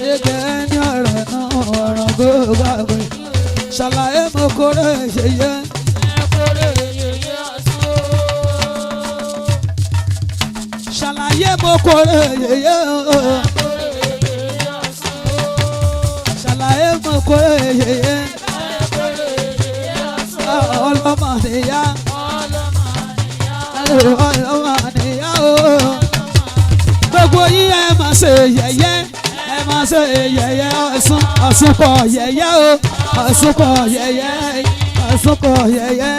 yége ní ọ̀rọ̀ náà ọ̀rọ̀ gbogbo àgbẹ̀ ṣàlàyé mo kórè ṣèyẹ ṣàlàyé mo kórè yèyé o ṣàlàyé mo kórè yèyé ọlọ́mọ nìyá ọlọ́mọ nìyá o gbogbo yín ẹ má ṣe yẹ̀yẹ́ ẹ má ṣe yẹ̀yẹ́ Ọ̀ṣun Ọ̀ṣun kò yẹ̀yẹ́ o Ọ̀ṣun kò yẹ̀yẹ́ Ọ̀ṣun kò yẹ̀yẹ́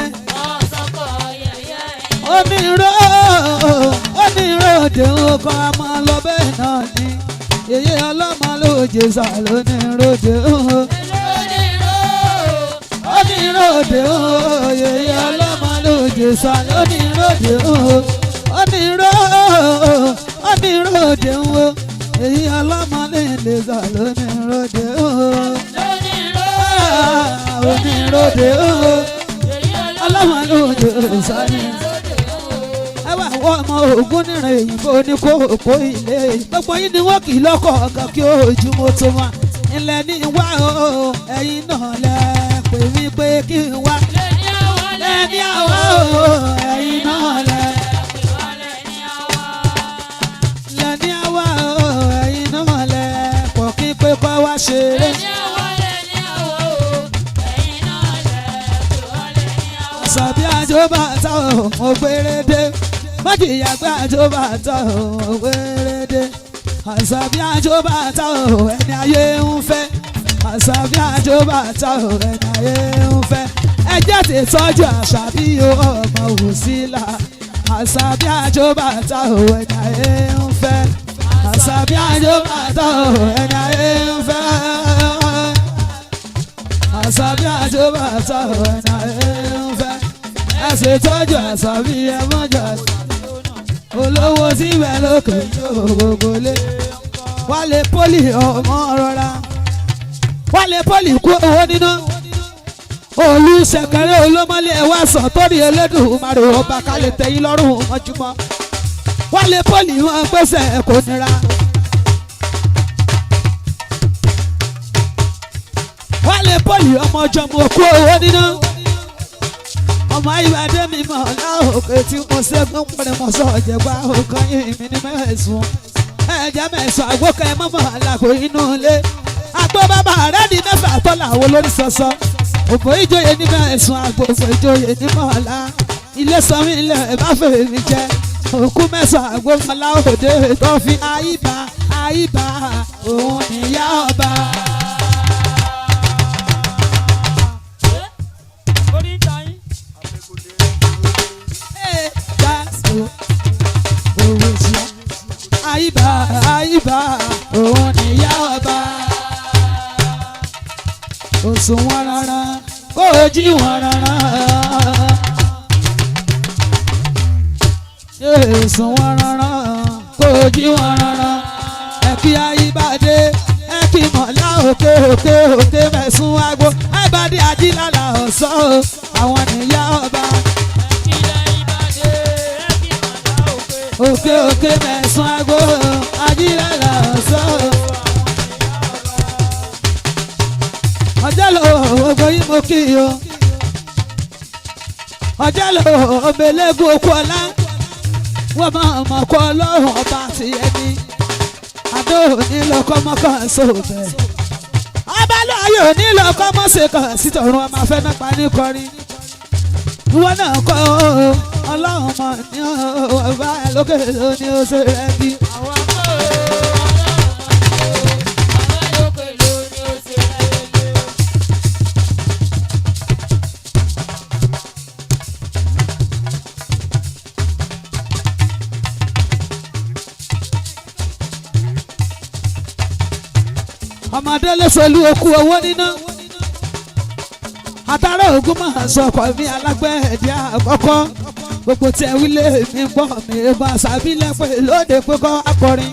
onírò onírò òde òkò àmọ́ lọ bẹ́ẹ̀ náà ni Yèyé ọlọ́mọ lóje sà lóníròde o. Oníròde o. Yèyé ọlọ́mọ lóje sà lóníròde o. Onírò oníròde o. Yèyé ọlọ́mọ lè sà lóníròde o. Oníròde o. Ọlọ́mọ lóje sà lóníròde ẹ wá wọ ọmọ ogun níran èyìnbó ní kókó ilé gbogbo yín ni wọ́n kì í lọ́kọ̀ ọ̀kan kí ojú mo tó wá ilẹ̀ ní wá o ẹ̀yin náà lẹ pè mí pé kí n wá lẹ́ni àwa o ẹ̀yin náà lẹ lẹ́ni àwa o ẹ̀yin náà lẹ pọ̀ kí pé kọ́ wá ṣeré. Àṣàbí àjọba ta ò mo gbére dé májìyà gbé àjọba ta ò mo gbére dé àṣàbí àjọba ta ò ẹni ayé ń fẹ́ àṣàbí àjọba ta ò ẹni ayé ń fẹ́ ẹ jẹ́ ti tọ́jú àṣàbí o ọmọ òsínlá àṣàbí àjọba ta ò ẹni ayé ń fẹ́ àṣàbí àjọba ta ò ẹni ayé ń fẹ́ àṣàbí àjọba ta ò ẹni ayé ń fẹ́ ẹ ṣe tọ́jú àṣàbí ẹ mọ́jà olówó síbẹ̀ lókè gbogbo lé wálé pólì ọmọ rọra wálé pólì kú owó níná olùsẹ̀kẹ̀rẹ̀ olómọlé ẹ̀wá sàn torí Elédùmarè ọba kálẹ̀ tẹ̀yìn lọ́rùn mọ́júmọ́ wálé pólì wọn gbèsè kò nira. wálé pólì ọmọ ọjọ́ mo kú owó níná ọmọ ayíwádé mi mọ̀ láòkè tí mo ṣẹ́gun pẹ̀lẹ́ mọ̀ sọ ọ̀jẹ̀gbá ọkàn yìí mi ní mẹ́sàn-án ẹ̀jẹ̀ mẹ́sàn-án àgbókẹ́ mọ́mọ́ àlàkò inú ilé àgbo bàbá rẹ̀ ní mẹ́fà tọ́lá àwọn olórí sọ́sọ́ òbò ìjòyè ní mẹ́sàn-án àgbo òbò ìjòyè ní mọ̀ọ́lá ilé sọmi ilẹ̀ bá fèrè mi jẹ òkú mẹ́sàn-án àgbo mọ́lá òde tó fi àyíbá àyíbá òun níyà ọba. Orí ń ta yín. Àyíbá àyíbá òun níyà ọba. Òsùn wọn rárá kó o jí wọn rárá. Òsùn wọn rárá kó o jí wọn rárá. Ẹ̀kí àyíbádé ẹ̀kí mọ̀lá òkè òkè òkè mẹ̀sùn àgbo. Àyíbádé ajílàlà ọ̀sán o, àwọn níyà ọba. Òkè òkè mẹ̀sùn àgbo ajílàlà ọ̀sán o. Ọjọ́ lò gbogbo yín mo kí o. Ọjọ́ lò ọmọlẹ́gùn okú ọlá. Wọ́n máa mọ̀ kọ́ ọlọ́run ọba ti ẹni. Adó òní lọ kọ́ mọ́kàn sóbẹ̀. Abálọ̀ ayé òní lọ kọ́ mọ́sẹ̀ kan sí tọ̀run ọmọ afẹ́ náà pa ní kọrin. Ìwọ náà kọ́ ọlọ́run mọ̀ ní ọba lókè lóní ó ṣe rẹ̀ bí. Ọmọdé ló solú okú owó níná àtàrà ògùn máa sọkọ mi alágbẹ̀ẹ́dì àkọ́kọ́ gbogbo tí ẹ wílé mi gbọ́ mi egun àṣàbí lẹ́pẹ́ lóde pé kọ́ akọrin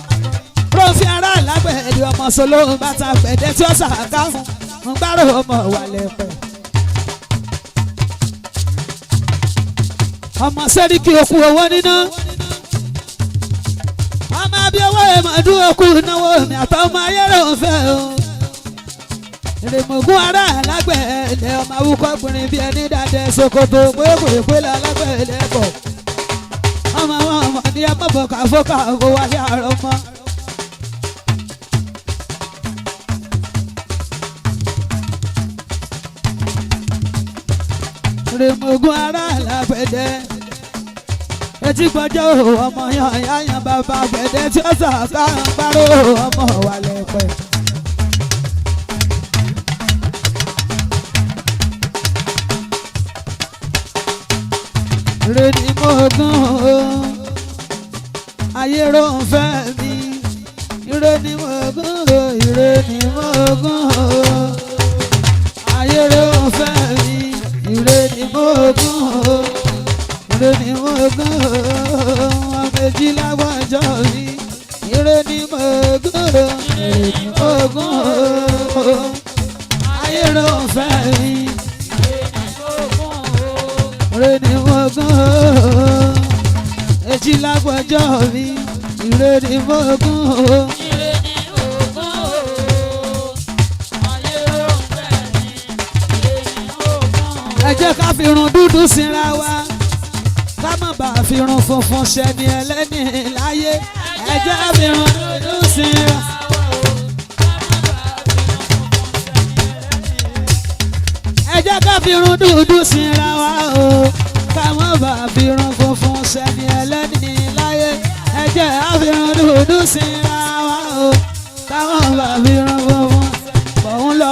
rọ́ọ̀fì ará alágbẹ̀ẹ́dì ọmọ solóhùn bàtà pẹ̀dẹ́ tí ó sàkáhùn ń gbárò ọmọ wà lẹ́pẹ́. ọmọ sẹ́ríkì okú owó níná ọmọ abíọ́wọ́ ẹ̀mọ́dún okú náwó mi àtọmọ ayẹ́rọ̀ ń fẹ́ o ìrìmọ̀gún ará alágbẹ̀ẹ́lẹ̀ ọmọ awúkọ́ gbìnrín bíi ẹni dáadẹ́ sokoto pépèpé lálágbẹ̀ẹ́lẹ̀ bọ̀ ọmọ àwọn ọmọ ní ẹmọ́bọ̀ káfọ́ká owó wálé àárọ̀ mọ́. ìrìmọ̀gún ará alágbẹ̀ẹ́lẹ̀ etí gbọ́jọ́ ọmọ yan yan bàbá gbẹ̀dẹ̀ tí ó sàkà ń parọ́ ọmọ wà lẹ́pẹ́. Reni mo gún o, ayé ló ń fẹ́ mi. Ire ni mo gún o, ire ni mo gún o. Ayé ló ń fẹ́ mi, ire ni mo gún o. Ire ni mo gún o, ọmọ méjì lágbọ́njọ́ mi. Ire ni mo gún o, ire ni mo gún o. Ayé ló ń fẹ́ mi, ire ni mo gún o. Èjì lágbọ́njọ́ mi, ire ni mo gún o. Ẹ jẹ́ ká fi irun dúdú sinra wa, ká má bàa fi irun funfun ṣẹni ẹlẹ́ni láyé. Ẹ jẹ́ ká fi irun dúdú sinra. Ẹ jẹ́ ká fi irun dúdú sinra wa o, ká má bàa fi irun funfun ṣẹni ẹlẹ́ni láyé. Ẹ jẹ́ ká fi irun dúdú sinra wa o, ká má bàa fi irun funfun. Mò ń lọ